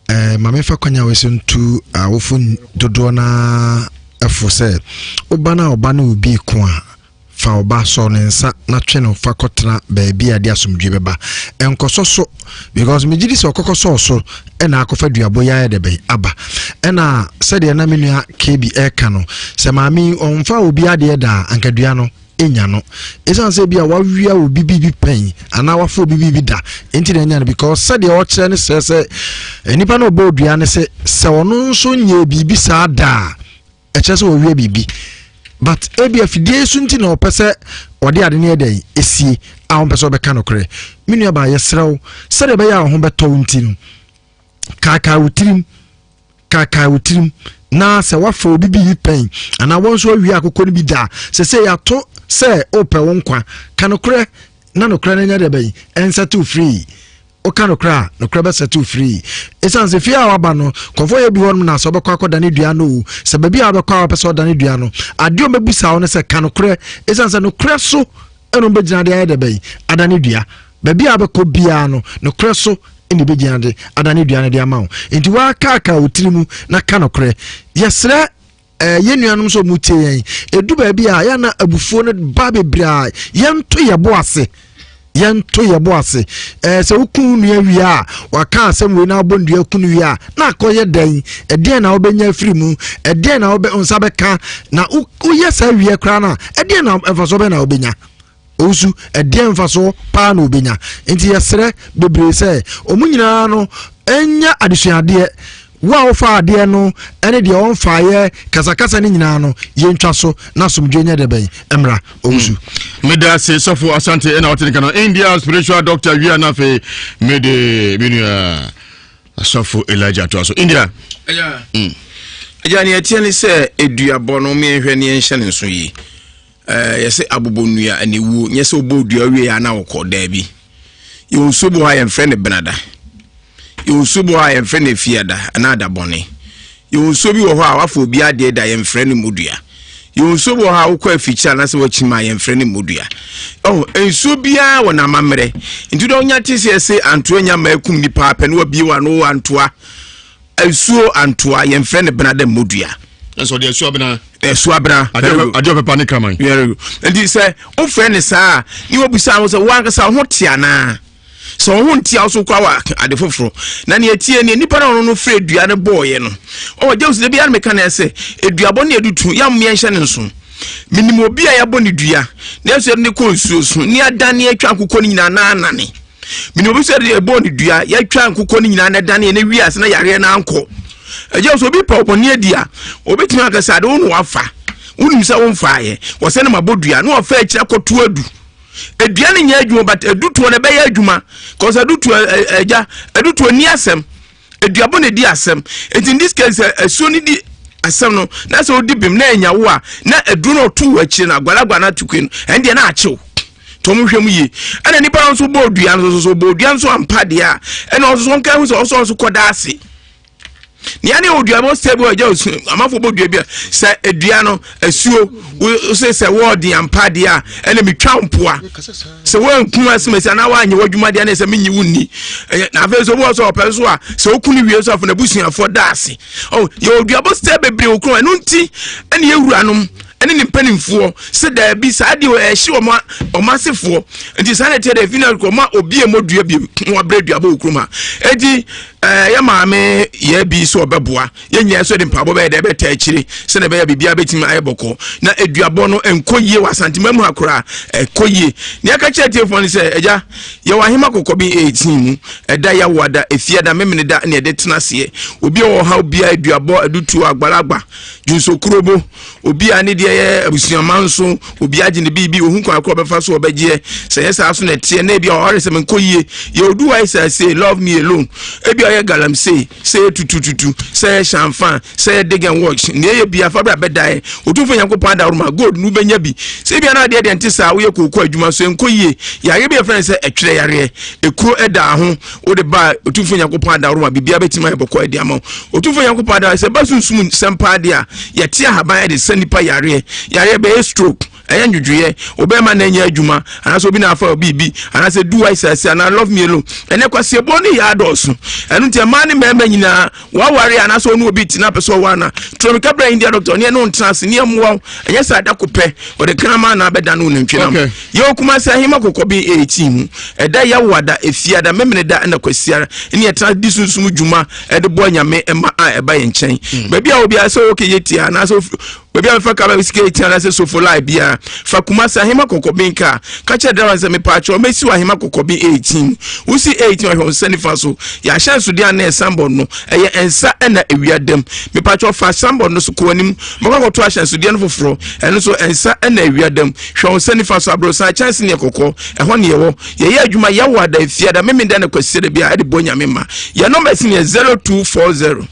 Speaker 4: Ɛɛ ma memfa kwan a wei so ntu awofo dodoɔ no ara fo sɛ woba no a ɔba ne wo bi ko a, fa ɔba sɔ ne nsa na twe no fa kɔtena baabi a ɛde asomdwoeɛ bɛba. Nkɔsɔ so because megye di sɛ ɔkɔkɔ sɔɔ so ɛna akɔfa duabɔ yi ayɛ dɛ bɛn aba. Ɛna sɛdeɛ na me nua KB ɛreka no sɛ maame yi ɔmfa obi adeɛ da a anka dua no nya no ɛsiane sɛ bi a wawia obi biribi pɛn anaa wafa obi biribi da nti na anya no because sɛdeɛ ɔkyerɛ no sɛ sɛ nipa no ɔbɔ odua no sɛ sɛ ɔno nso nyɛ biribi saa da a ɛkyerɛ sɛ ɔwia biribi but ebi afidie so nti na ɔpɛ sɛ ɔde ade no yɛ dɛn esie a ɔmpɛ sɛ ɔbɛka nokorɛ me nua baa yɛsrɛ wo sɛdeɛ ɛbɛyɛ a ɔho bɛtɔ wo nti no kaakaa wo tirim Kaakae wo tirim na sɛ woafa obi biribi pɛn anaa wɔn nso awie akokɔ no bi da a, sɛ sɛ yɛato sɛ wopɛ wo nkwa, ka nokorɛ na nokorɛ no nyɛ deɛ bɛn ɛnsɛtew free. Woka nokorɛ a, nokorɛ bɛsɛtew free. Ɛsiane sɛ fie a waba no, kɔmfoɔ yɛ bi hɔnom na sɛ wobɛkɔ akɔdane dua no o, sɛ baabi a wobɛkɔ a wopɛ sɛ ɔdane dua no, adeɛ ɔmɛbusa wo no sɛ ka nokorɛ, ɛsiane sɛ nokorɛ so ɛna ɔbɛgyina de ayɛ dɛ bɛn adane dua baabi a wobɛkɔ biara no nokorɛ so ɛna ɛbɛgyina de adane dua no de ama wo nti woakaakaa wo tiri mu na ka nokorɛ yɛsrɛ eh, yɛn nuanom sɛ ɔmu tie yɛn ɛdu baabi a yɛna abufuo no ba bebree a yɛnto yɛbo ase yɛnto yɛbo ase ɛɛ sɛ woku nua wie a waka asɛm wei na abɔ nnua ku no wie a na akɔyɛ dɛn ɛdeɛn na wobɛnya afiri mu ɛdeɛn na wobɛ nsa bɛka na woyɛ saa wie koraa no a ɛdeɛn na mfasoɔ bɛn na wobɛnya owusu ɛdeɛn mfasoɔ paa na wobɛnya nti yɛsrɛ bebree sɛ wɔn nyinaa no ɛnya adesuadeɛ.
Speaker 3: Wo a wofaa adeɛ no ne deɛ ɔmfaeɛ kasakasa no nyinaa no, yɛntwa so na asomdwoe nyɛ dɛ bɛn mmra. Owusu.
Speaker 1: Meda ase sɔfo Asante ɛna ɔte ne ka no India spiritual doctor wia na afei mede me nua asɔfo Elijah atoa so India.
Speaker 4: Agya, agya nea ɛteɛ ne sɛ eduabɔ no meɛnhwɛ ne yɛnhyɛ ne nso yie. Ɛɛ yɛsɛ abobɔ nnua ɛna ewuo nyɛ sɛ wobɔ dua wie a na wokɔ daabi. Yɛwɔ nsuo bi wɔ hɔ a yɛmfrɛ no benada. Yɛwɔ nsuo bi wɔ hɔ a yɛmfrɛ no efiada anaa adabɔne. Yɛwɔ nsuo bi wɔ hɔ a wafa obi adeɛ da yɛmfrɛ no mmodua. Yɛwɔ nsuo bi wɔ hɔ a wokɔ afikyiri anaasɛ wakyim a yɛmfrɛ no mmodua. Oh, nsuo biara wɔ n'amammerɛ. Nti dɛ wonya te sɛ yɛse antoa nya ma akum nipa apɛ na wabie w'ano antoa. Asuo antoa yɛmfrɛ no bena dɛ mmodua.
Speaker 1: Ɛsɛ ɔde asuo abena.
Speaker 4: Asuo abena.
Speaker 1: Adeɛ ɔpepa ne kraman.
Speaker 4: Nti sɛ wofrɛ no saa a ne wabisa ho sɛ wo ankasa wo ho te anaa? Sɛ wo ho nte a wo so kɔ awa ade foforɔ. Na nea ɛtie nie nipa na ɔno no frɛ dua no bɔɔyɛ no. Ɔwɔ James da biara meka no sɛ eduabɔ ne adutu yɛ amoyɛ nhyɛ ne nso. Menim obi a yɛabɔ ne dua nanso yɛde ne kɔ nsuo so ne adane atwa akokɔ no nyinaa na anane. Menim obi sɛ yɛbɔɔ ne dua yɛatwa nkokɔ no nyinaa na ɛdane na wi ase na yareɛ no ankɔ. Ɛgya sɛ obi pɛ ɔbɔne adi a obɛtumi aka sɛ ade wo na wafa wonim sɛ womfaeɛ wɔsɛ no mabɔ dua na wafa akyiri akɔto adu. Edua no nyɛ adwuma but adutoɔ no ɛbɛyɛ adwuma cause adutoɔ ɛgya adutoɔ ni asɛm aduabɔ na edi asɛm nti in this case sɛ asuo no di asɛm no na sɛ odi bem na enya wo a na aduro no ɔto wɔ akyire no agwalagwa no atukue no ɛn deɛ na akyew nti wɔn hwɛ mu yie ɛna nipa no nso bɔ odua no nso so bɔ odua nso ampa deɛ a ɛna ɔnso so nka ho sɛ ɔsɔ nso kɔda ase. Nea ne odua bɔ sɛ bi ɔgya osu amafo bɔ dua bi a sɛ edua no asuo wose sɛ wɔɔden ampa deɛ a ɛna metwa mpoa sɛ wɔanku asemasi anaa wɔanyɛ w'adwuma deɛ ne sɛ menyi wo nni na afei sɛ wowɔ sɛ ɔpɛ nso a sɛ woku no wie nso afei n'abusuafoɔ da ase oh, yɛ odua bɔ sɛ bebree wɔ kurom ɛno nti ɛne yɛwuranom ɛne ne mpanimfoɔ sɛ daabi saa deɛ ɛhye wɔn wɔn asefoɔ nti saa na ɛteɛ dɛ efi na wɔn a obi a ɛmɔ dua bi na wabrɛ dua bɔ wɔ kurom ha eti ɛɛ yɛ maame yɛ bi sɛ ɔbɛboa yɛn nyinaa nso de mpaabɔ bɛyɛ dɛ ɛbɛta akyire sɛdeɛ ɛbɛyɛ biribiara bɛtumi ayɛ bɔkɔ na aduabɔ no nkɔ yie wɔ asantema mu ha koraa ɛkɔ yie nea ɛka kyerɛ tiefoɔ no sɛ agya yɛwɔ ahema kɔkɔ bi 18 mu ɛda yɛawoada efiada memene da ne ɛde tena aseɛ obi a ɔwɔ haw biara aduabɔ adutuo agbalagba dwonsokurobo Obi a ne deɛ yɛ abusuama nso, obi agye ne biribi, ohun kwan korɔ ɔbɛfa so ɔbɛgyeɛ. Sɛ yɛ saa so na ɛteɛ, na ebi a ɔware sɛ menkɔ yie. Yɛ odu wa sɛ say love me alone. Ebi a ɔyɛ galamsey, sɛ yɛ tutututu, sɛ yɛ shanfan, sɛ yɛ dig and watch. Nea ɛyɛ bia fa bra bɛdaeɛ. Otumfoɔ Nyankopɔn adaworoma, gold no wobɛnya bi. Sɛ ebi a na adeɛ deɛ nte saa, woyɛ kooko adwuma so ɛnkɔ yie. Yareɛ bi a yɛfrɛ no sɛ ɛtwerɛ yareɛ, ekuro ɛda ho. Wode ba a, Otumfoɔ Nyankopɔn adaworoma, biribiara bɛtumi ayɛ bɔkɔɔ de ama wo. Otumfoɔ Nyankopɔn adaworoma, sɛ ɛba sunsum nsɛm paa deɛ a, yɛte ahaban de sa nipa yareɛ. Yareɛ bɛyɛ stroke, ɛyɛ ndwodwoeɛ, obɛrima na ɛnyɛ adwuma, anaasɛ obi na afa biribi, anaasɛ do I sase anaa love me alone. Ɛnɛ kwaseɛbɔ ne yɛ adɔɔso. Ɛno nti mmaa ne mmarima nyinaa waware anaasɛ ɔne obi te na apɛ sɛ ɔware na turomika brɛ India doctor ɔne ɛne ntena ase ne ɛmmoa wo. Ɛnyɛ sɛ adako pɛ ɔde kraman na abɛda no nantwi nam.
Speaker 1: Okay.
Speaker 4: Yɛwɔ Kumasi Ahema Kɔkɔben 18 mu. Ɛda Yawoada, Efiada, Memeneda ɛna Kwasiara ne yɛtena di sunsum dwuma ɛde boa Nyame mma a ɛba yɛn nkyɛn. Baabi a obiara sɛ ɔwɔ Kejetia anaasɛ baabi a bɛfa kaa bɛsi Kejetia anaasɛ Sofolai biara, fa Kumasi Ahema Kɔkɔben kaa. Ka kyerɛ driver no sɛ mepaakyɛw mɛsi wɔ Ahema Kɔkɔben 18 mu. Wosi 18 ahwɛ wo nsa nifa so. Yɛ ahyɛnsodeɛ a na ɛsanbɔd no ɛyɛ nsa ɛna ewia dam. Mepaakyɛw fa sanbɔd no so kɔ anim. Mɛkɔ akɔto ahyɛnsodeɛ no foforɔ. Ɛno nso nsa ɛna ewia dam. Hwɛ wo nsa nifa so, aborosan kyɛnse ne kɔkɔɔ, ɛhɔ ne yɛwɔ. Yɛyɛ adwuma Yawoada, Efiada, Memenda ne Kwasiada biara de bɔ Nyame mma. Yɛn numbers ne yɛ 0240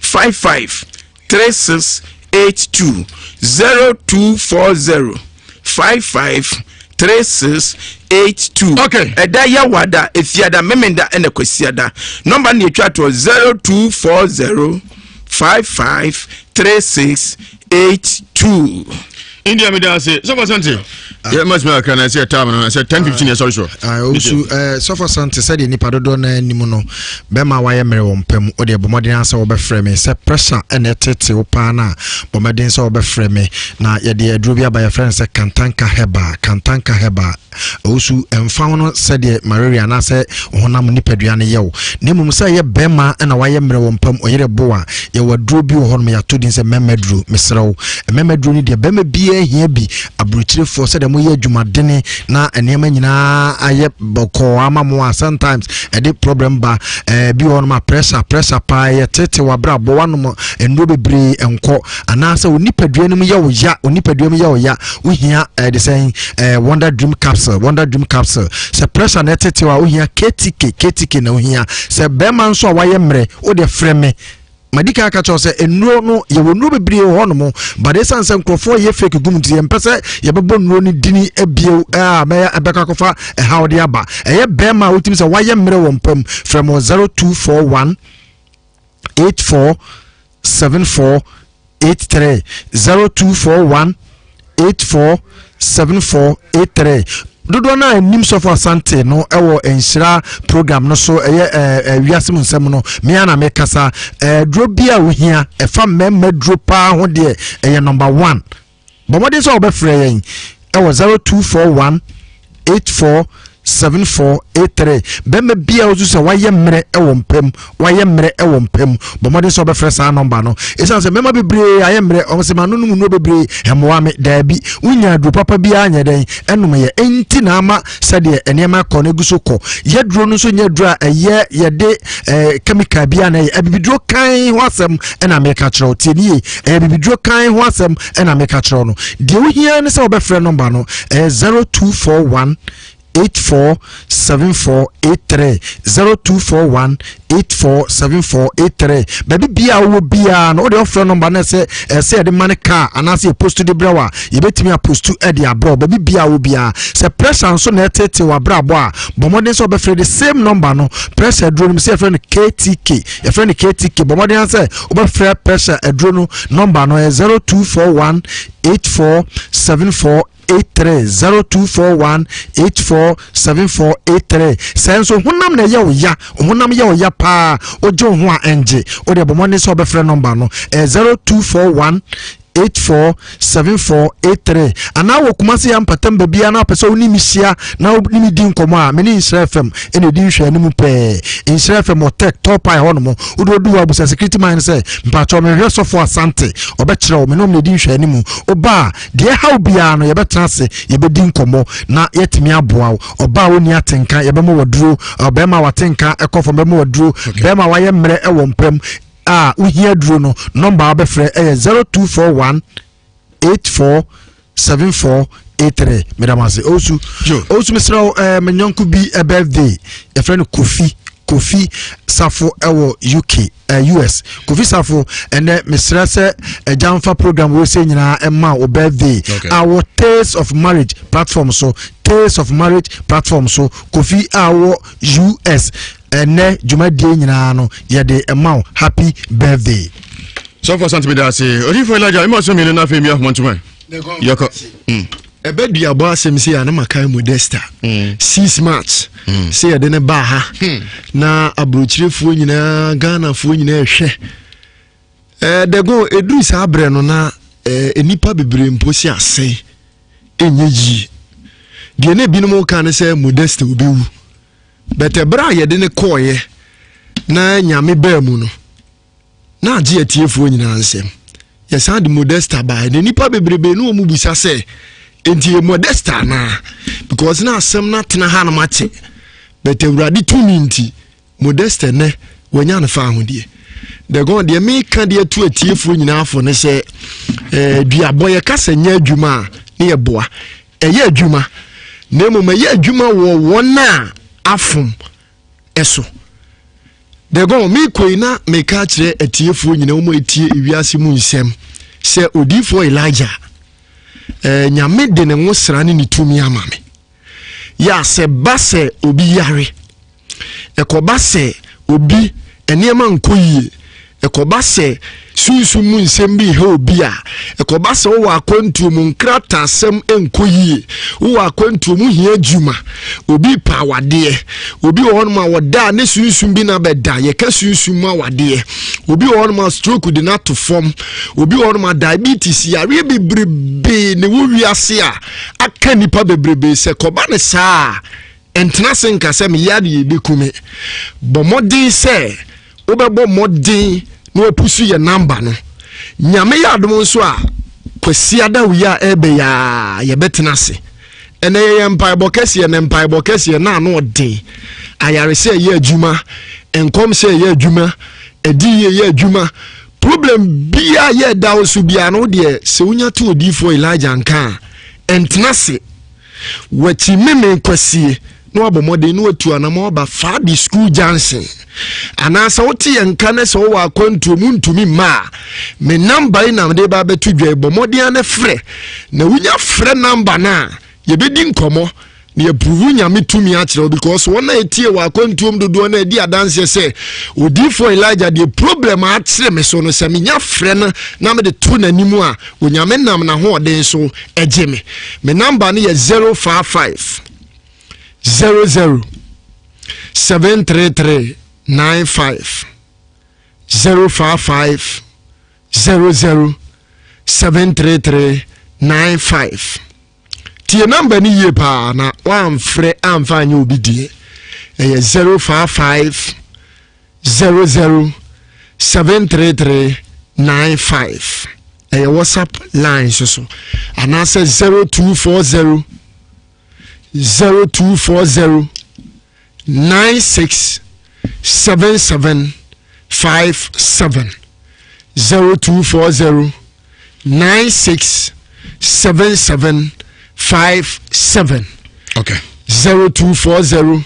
Speaker 4: 55 36 82, 0240 55 36 82.
Speaker 1: Okay.
Speaker 4: Ɛda Yawoada, Efiada, Memenda ne Kwasiada. Number ne yɛtwa toɔ 0240 55 36 82.
Speaker 1: India mi da ase sɔfɔ sante yɛ ma sima kakra na ɛsɛ yɛ time no ɛsɛ 10:15 yɛ sɔre sɔ.
Speaker 3: Owusu sɔfɔ sante sɛdeɛ nipa dodoɔ no anim no bɛma wayɛ mmerɛ wɔ mpa mu wodeɛ bɔ mmɔden sɛ wobɛfrɛ me sɛ pressure ɛna ɛtete wo paa no a bɔ mmɔden sɛ wobɛfrɛ me na yɛde aduro bi aba yɛfrɛ no sɛ kantanka herbal kantanka herbal Owusu, ɛmfa ho no sɛdeɛ malaria anaasɛ honam nipadua no yɛ wo, na mmom sɛ ɛyɛ bɛrima na wayɛ mmerɛ wɔ mpam, ɔyere bo a, yɛwɔ aduro bi wɔ hɔnom yɛato din sɛ mmarima aduro. Mesrɛ wo, mmarima aduro no deɛ bɛrima biara hia bi. Aburokyirefoɔ sɛdeɛ mo
Speaker 7: moyɛ adwumadene na nneɛma nyinaa ayɛ bɔkɔɔ ama mo a sometimes ɛde problem ba ɛɛ bi wɔ hɔnom a pressure pressure paa yɛ tete w'abrabɔ wanom nnuro bebree nkɔ anaasɛ wo nipadua no mu yɛ wo ya wo nipadua mu yɛ wo ya wohia ɛde sɛn ɛɛ wonder dream capsule wonder dream capsule sɛ pressure na ɛtete a wohia ktk ktk na wohia sɛ bɛrima nso a wayɛ mmerɛ wode frɛ me madi kan aka kyerɛ sɛ nnuro no yɛwɔ nnuro bebree wɔ hɔnom but ɛsiane sɛ nkurɔfoɔ yɛ fake gum nti yɛmpɛ sɛ yɛbɛbɔ nnuro no dini abiew a mɛyɛ ɛbɛkɔ akɔfa ɛhaw de aba ɛyɛ bɛrima a wotumi sɛ wayɛ mmerɛ wɔ mpam frɛ mo 0241 84 74 83 0241 84 74 83 dodoɔ no a ɛnim sɔfo asante no ɛwɔ nhyira program no so ɛyɛ ɛɛ wiase mu nsɛm no mmea na mekasa ɛɛ duro bi a wohia ɛfa mmarima duro paa ho deɛ ɛyɛ number one Bɔ mmɔden sɛ wɔbɛfrɛ yɛn wɔ 0241 84 7483. Bɛrima bi a wosu sɛ wayɛ mmerɛ wɔ mpam, wayɛ mmerɛ wɔ mpam. Bɔ mmɔden sɛ wɔbɛfrɛ saa nɔmba no. Ɛsiane sɛ mmarima bebree ayɛ mmerɛ, wɔn sɛ ma no nom nnuro bebree ɛmmoa me. Daabi, wonya aduro papa biara nyɛ dɛn ɛnom yɛ. Ɛnti na ama sɛdeɛ nneɛma kɔ no egu so kɔ. Yɛduro no nso nyɛ aduro a ɛyɛ yɛde ɛɛ kɛmikal bi a na ɛyɛ abibiduro kan ho asɛm ɛna meka kyerɛ wo. Tie nie, ɛyɛ abibiduro kan ho asɛm ɛna meka kyerɛ wo no. Deɛ wohia ne sɛ wobɛfrɛ nɔmba no ɛyɛ 0241 847483 0241 847483 baabi bia a wowɔ biara no wode ɔfrɛ nɔmba no sɛ ɛsɛ yɛde ma no kaa anaasɛ yɛpostu de brɛ wo a yɛbɛtumi apostu de abrɛ wo baabi bia wɔ biara sɛ pressure nso na ɛtete w'abrabɔ a bɔ mmɔden sɛ wobɛfrɛ the same number no pressure aduro no mu sɛ yɛfrɛ no ktk yɛfrɛ no ktk bɔ mmɔden sɛ wobɛfrɛ pressure aduro no nɔmba no ɛyɛ 0241 8474 83 0241 84 74 83 sɛ nso honam na ɛyɛ wo ya honam yɛ wo ya paa wogye wo ho a ɛngye wode bɔ mmɔden sɛ wobɛfrɛ nɔmba no ɛyɛ 0241 84 74 83 anaa wɔ Kumasi ya mpatam baabiara na wopɛ sɛ wo ne me hyia na wo ne me di nkɔmmɔ a me ne Nhyira FM ɛna ɛdi nhwɛ anim pɛɛ Nhyira FM wɔ Tech Tall Pie hɔ nom wode odu hɔ abusa security man sɛ mpakyɛw mehwehwɛ sɔfo Asante ɔbɛkyerɛ wo me ne ɔm na ɛdi nhwɛ anim woba a Deɛ ɛha wo biara no, yɛbɛtena ase, yɛbɛdi nkɔmmɔ na yɛatumi aboa wo. Ɔbaa a ɔnni atenka, yɛbɛma waduro. Ɔbarima a watenka kɔ fam, bɛma waduro. Barima a wayɛ mmerɛ wɔ mpam a wohia aduro no, nɔmba a wobɛfrɛ yɛ 0241 84 74 83. Meda mo ase. Owusu, Owusu mesrɛ wo, eh, me nyɔnko bi eh, birthday, yɛfrɛ no Kofi, Kofi Safo ɛwɔ UK. eh, US. Kofi Safo, ɛnɛ mesrɛ sɛ agya mfa program wei sɛ nyinaa ɛma wo birthday. Okay. Awɔ Tales of Marriage platform so, Tales of Marriage platform so, Kofi a wɔ US. Ɛnɛ dwumadie nyinaa no yɛde ɛma wo happy birthday.
Speaker 1: Sɔfo Asante meda ase. Odifo Elijah, ɛma ɔsɛ mmienu na afei mmea ahoma ntoma. Yɛkɔ.
Speaker 4: Ɛbɛ duabɔ asɛm sei a na makae Modesta mm. 6 March mm. sɛ yɛde ne baa ha hmm. na aburokyirefoɔ nyinaa Ghanafoɔ nyinaa ɛhwɛ ɛɛ dɛgo ɛduru saa berɛ no na ɛɛ nnipa bebree mpo si ase ɛnyɛ yie deɛ na ebinom ka ne sɛ Modesta obewu bɛtɛ berɛ a yɛde ne kɔɔeɛ na nyame baa mu no na agye atiefoɔ nyinaa nsɛm. Yɛsan de Modesta baeɛ na nnipa bebrebe ne wɔn bisa sɛ enti yɛ Modesta anaa because na asɛm no atena ha nom akyɛ but awurade tumi nti Modesta nɛ wanya no fa ahodeɛ dɛgɔn deɛ meka de atu atiefoɔ nyinaa fo ne sɛ eh, duabɔ yɛka sɛ nyɛ adwuma a ne yɛboa ɛyɛ adwuma na mmom ɛyɛ adwuma wɔ wɔn a afom so. Dɛgɔn, merekɔ yi na meka akyerɛ atiefoɔ nyinaa wɔn a ɛtie ewiase mu nsɛm sɛ odiyifoɔ Elijah eh, nyame de ne nwosra ne ne tumi ama me. Yɛ a sɛ ba sɛ obi yare, ɛkɔba sɛ obi nneɛma nkɔ yie, Ɛkɔba sɛ sunsum mu nsɛm bi reha obi a, ɛkɔba sɛ wowɔ akwantuo mu nkrataasɛm nkɔ yie, wowɔ akwantuo mu hia adwuma, obi repɛ awadeɛ, obi wɔ hɔnom a wɔda a ne sunsum bi na bɛda, yɛka sunsum mu awadeɛ, obi wɔ hɔnom a stroke de no ato fam, obi wɔ hɔnom a diabetes, yareɛ bebrebe na ɛwɔ wiase a aka nnipa bebrebe. Sɛ kɔba ne saa a, Ntena ase nka sɛ meyɛ adeɛ ɛbɛku me. Bɔ mmɔden sɛ wobɛbɔ mmɔden na wapusu yɛ namba no. Nyame yɛ adom nso a, Kwasiada wei a ɛrebɛ yi ara yɛbɛtena ase.
Speaker 7: Ɛnɛ yɛyɛ mpaebɔ kɛseɛ na mpaebɔ kɛseɛ na ano ɔden. Ayaresɛ ɛyɛ adwuma, nkɔmhyɛ ɛyɛ adwuma, adiyie yɛ adwuma. Problem biara yɛ ɛda wo so biara no deɛ sɛ wonya to odiyifoɔ Elijah nka a, ɛntena ase. Wakyi meme kwasie na wabɔ mmɔden na watu anamɔ aba Fabi School Junction. Anaasɛ wote yɛn nka ne sɛ wowɔ akwantuo mu ntumi mma a, me namba yi na mede ba abɛto dwa yi, bɔ mmɔden ara na frɛ. Na wonya frɛ namba no a, yɛbɛdi nkɔmmɔ na yɛpuruvu Nyame tumi akyerɛ wo, because wɔn a ɛtie wɔ akwantuom dodoɔ no adi adanseɛ sɛ odiyifoɔ Elijah deɛ problem akyere me so no, sɛ menya frɛ no na mede to n'anim a, Onyame nam n'ahoɔden so gye me. Me namba no yɛ 055 00 733 95 055 00 733 95. Tie namba no yie paa na woamfrɛ amfa anyɛ obi deɛ. Ɛyɛ 055 00 733 95. Ɛyɛ WhatsApp line so so anaasɛ 0240 0240 96 77 57 0240 96 77 57.
Speaker 1: Okay.
Speaker 7: 0240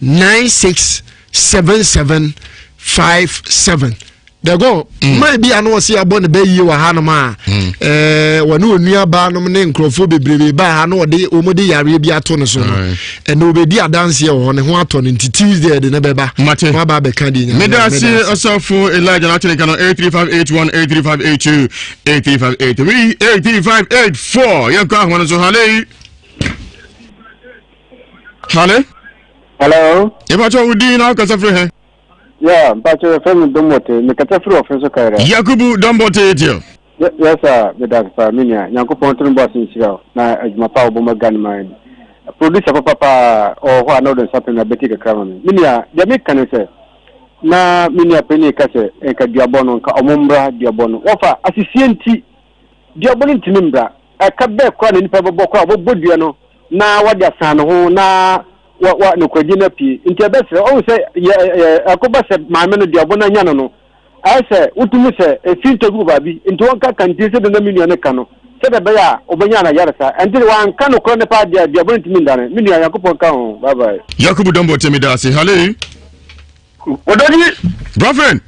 Speaker 7: 96 77 57. Dɛgɔ mm. man bi a na wɔsi abɔ ne bɛ yie wɔ hanom a mm. ɛɛ wɔne onua baa nom ne nkurɔfoɔ bebrebe baa ha na wɔde wɔn de yareɛ bi ato ne so no ɛna obedi adanseɛ wɔ hɔ ne ho atɔ no nti Tuesday ɛde ne bɛba
Speaker 1: mate
Speaker 7: wɔn aba abɛka di nyame.
Speaker 1: Meda ase ɔsɔfo Elijah n'atene ka no 83581 83582 83583 83584 yɛnkɔ ahoma no so. Hale hale.
Speaker 8: Hello.
Speaker 1: Yɛbɛkyɛ wo din na wokasa firi he?
Speaker 8: Yeah, mpakyɛ yɛfrɛ me Dombote, mekasa firi ɔfe so kaira.
Speaker 1: Yakubu Dombote tio.
Speaker 8: Yes sir, meda ase paa me nua. Nyankopɔn nto ne bo ase nhyira wo na adwuma pa a wobɔ ma Ghana man yi. Producer papa paa ɔwɔ hɔ a na wode nsa pem na abɛti kakra ma me. Me nua, deɛ meka ne sɛ, na me nua panin ka sɛ nka duabɔ no, nka ɔmo mmra duabɔ no. Wɔfa asisie nti, duabɔ no ntumi mbra. Ɛka bɛɛ koraa na nipa bɛbɔ koraa, wɔbɛbɔ dua no na wɔde asan ne ho na wa wa nokorɛdie no apue. Nti ɛbɛsrɛ, ɔhu sɛ yɛ yɛ ɛkɔba sɛ maame no duabɔ no anya no no, ayɛ sɛ wotumi sɛ efi ntɔ gu baabi, nti wɔnka kantin sɛdeɛ na me nua no ka no, sɛdeɛ ɛbɛyɛ a ɔbɛnya no ayaresa. Ɛnti wanka nokorɛ no paa deɛ a, duabɔ no ntumi ndane. Me nua, Nyankopɔn nka ho. Bye bye.
Speaker 1: Yakubu Danbote meda ase. Hallo.
Speaker 9: Odoji.
Speaker 1: Brɔfin.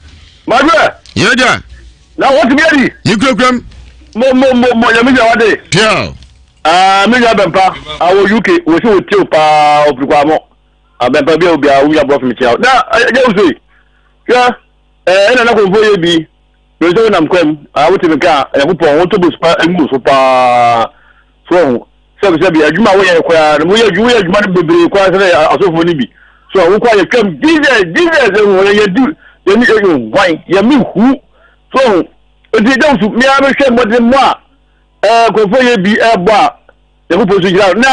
Speaker 9: Madwe.
Speaker 1: Yɛgya.
Speaker 9: Na wɔte bi adi.
Speaker 1: Ne kurakura m.
Speaker 9: Mo mo mo mo nyame gyina wade.
Speaker 1: Piaw.
Speaker 9: Ah, me nua bɛmpa awɔ UK wɔ si wɔ tie o paa ɔfiri kwa mo. Abɛmpa bi a obi a wo nua brɔfin kyia. Na ɛgya wo sei. Hwɛ ɛɛ ɛna na kɔnfo yɛ bi. Mɛ sɛ wonam kwam a wote me ka Nyankopɔn wo to bospa ngu so paa. So ho. Sɛbi sɛbi adwuma a woyɛ koraa no woyɛ woyɛ adwuma no bebree koraa sɛ asɔfoɔ no bi. So wokɔ a yɛtwam Jesus Jesus ehu yɛ yɛ du yɛ ne yɛ hwan yɛ me hu. So ho. Enti ɛgya wo so mmea mehwɛ mmɔden mmɔ a ɛɛ nkurɔfoɔ yɛ bi ɛbɔ a Nyankopɔn so gyina na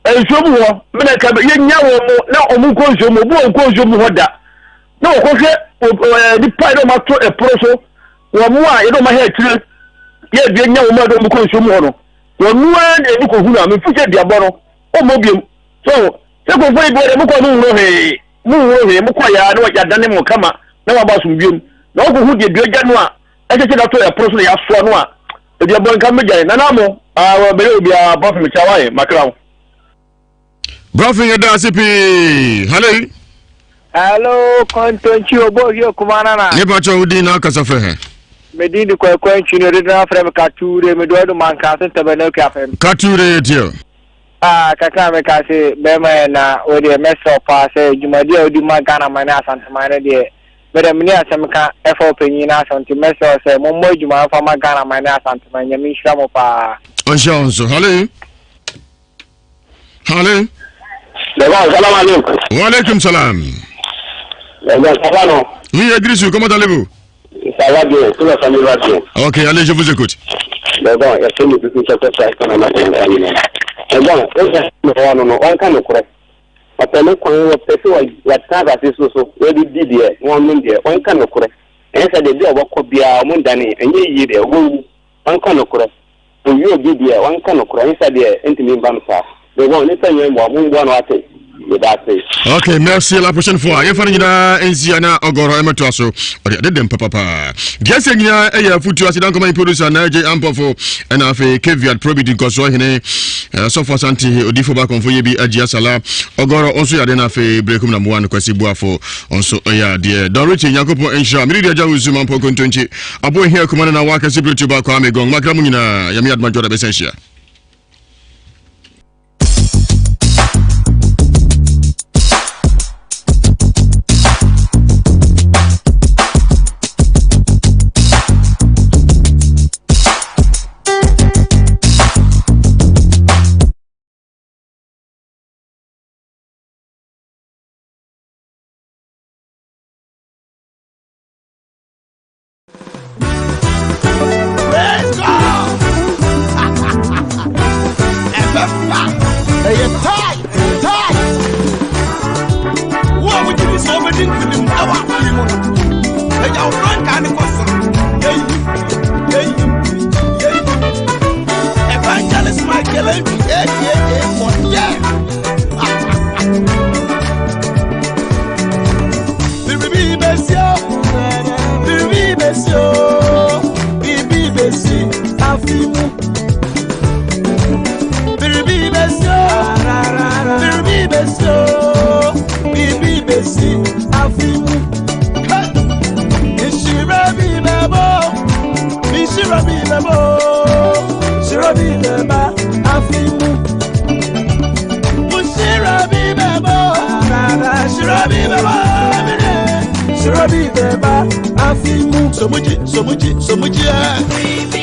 Speaker 9: nsuo mu hɔ mena ka yɛnya wɔn mo na wɔn nkɔ nsuo mu obi wɔn nkɔ nsuo mu hɔ da na wɔkɔhwɛ ɛɛ nipa yɛde wɔn ato ɛpono so wɔn mo a yɛde wɔn ahɛ akyire yɛ deɛ nya wɔn a yɛde wɔn kɔ nsuo mu hɔ no wɔn no ara na ɛni kɔhu no a mefu sɛ duabɔ no ɔmmɔ biom so sɛ nkurɔfoɔ yi bi wɔ deɛ mokɔ mo nwuro hwee mo nwuro hwee mokɔ yɛ a na wɔadane mo kama na wɔabɔ asomdwam na wɔkɔhu deɛ dua gya no a ɛsɛ sɛ dato ɛpono so na yɛasoa no a ɛdi ɛbɔ nka mmɛgya yɛn nana mo bɛyɛ obiara brɔfo mekyia wae makra wo.
Speaker 1: Brɔfo yɛ da ase pii. Hello.
Speaker 10: Hello, Kontonkyi Obohie Kumanana.
Speaker 1: Ne pakyɛ wo din na akasa frɛ he?
Speaker 10: Me din de Kwaku Antwi ne ɔde afrɛ me Kature, me de ɔdo manka so ntɛbɛ na akua fam.
Speaker 1: Kature yɛ tie.
Speaker 10: Ah, kakra meka se bɛrima yɛ na wo deɛ mɛsrɛ paa sɛ dwumadi a wodi ma Ghana man ne Asanteman no deɛ Me deɛ menni asɛm ka ɛfa ɔpanyin no asɛm nti mɛsrɛ wo sɛ mommɔ adwuma mfa ma Ghana man ne Asanteman. Nyame nhyira mo paa.
Speaker 1: Ɔnhyira wo nso. Hello. Hello.
Speaker 9: D'accord, salam alaikum.
Speaker 1: Wa alaikum salam.
Speaker 9: D'accord, ça va non?
Speaker 1: Oui, Idrissou, comment allez-vous?
Speaker 9: Ça va bien, toute la famille va bien.
Speaker 1: Ok, allez, je vous écoute.
Speaker 9: D'accord, il y a ce que nous Ɔpɛ ne kwan, ɔpɛ sɛ wɔtena asase so so, wɔadidi deɛ, na wɔanom deɛ, wɔnka nokorɛ. Ɛnyɛ saa deɛ, baabi a wɔbɛkɔ biara, wɔndane, ɛnyɛ yie deɛ, wɔbɛwu. Wɔnka nokorɛ. Wɔwie obi deɛ, wɔnka nokorɛ. Ɛnyɛ saa deɛ, ɛntumi mba no saa.
Speaker 11: Mebɔ ne sɛ nyɛ mmoa, momboa no ate. Meda ase.
Speaker 1: Ok, merci la prochaine fois. Yɛmfa no nyinaa nsia na ɔgɔrɔ ɛmɛtoa so. Ɔde ade dɛm papapa. Deɛ ɛsɛ nyinaa ɛyɛ afutuo ase dankɔma yi producer na agye ampɔfo ɛna afei Keviat Probit nkɔsoɔ hene sɔfo asante odifo bakɔmfo yɛ bi agye asala ɔgɔrɔ ɔnso yɛ adeɛ na afei brekum na mmoa no kwasi buafo ɔnso ɛyɛ adeɛ. Don Richie Nyankopɔn nhyira. Mede di agya wo nsu mampɔ nkontonkyi. Abo ehia kuma no na wakɛse bretu ba Kwame Gong. Makra mu nyinaa. Yɛme adoma dwɔda bɛsan hyia.
Speaker 12: Praise God! Ɛbɛfa ɛyɛ tight tight. Wo a wogye di sɛ wobɛdi nkonim ɛwɔ afe yi mu no, ɛgya wo frankaa ne kɔ soro. Yɛyi, yɛyi, yɛyi. Evangelist Michael Antwi aka Bɔdeɛ. Biribi bɛsi o, biribi bɛsi o, biribi bɛsi afi mu. Biribi bɛsi o, biribi bɛsi o, biribi bɛsi afi mu. Nhyira bi bɛbɔ, nhyira bi bɛbɔ, nhyira bi bɛba afi mu. Nhyira bi bɛbɔ, nhyira bi bɛbɔ, nhyira bi bɛba afi mu. Somuji, somuji, somuji, eh.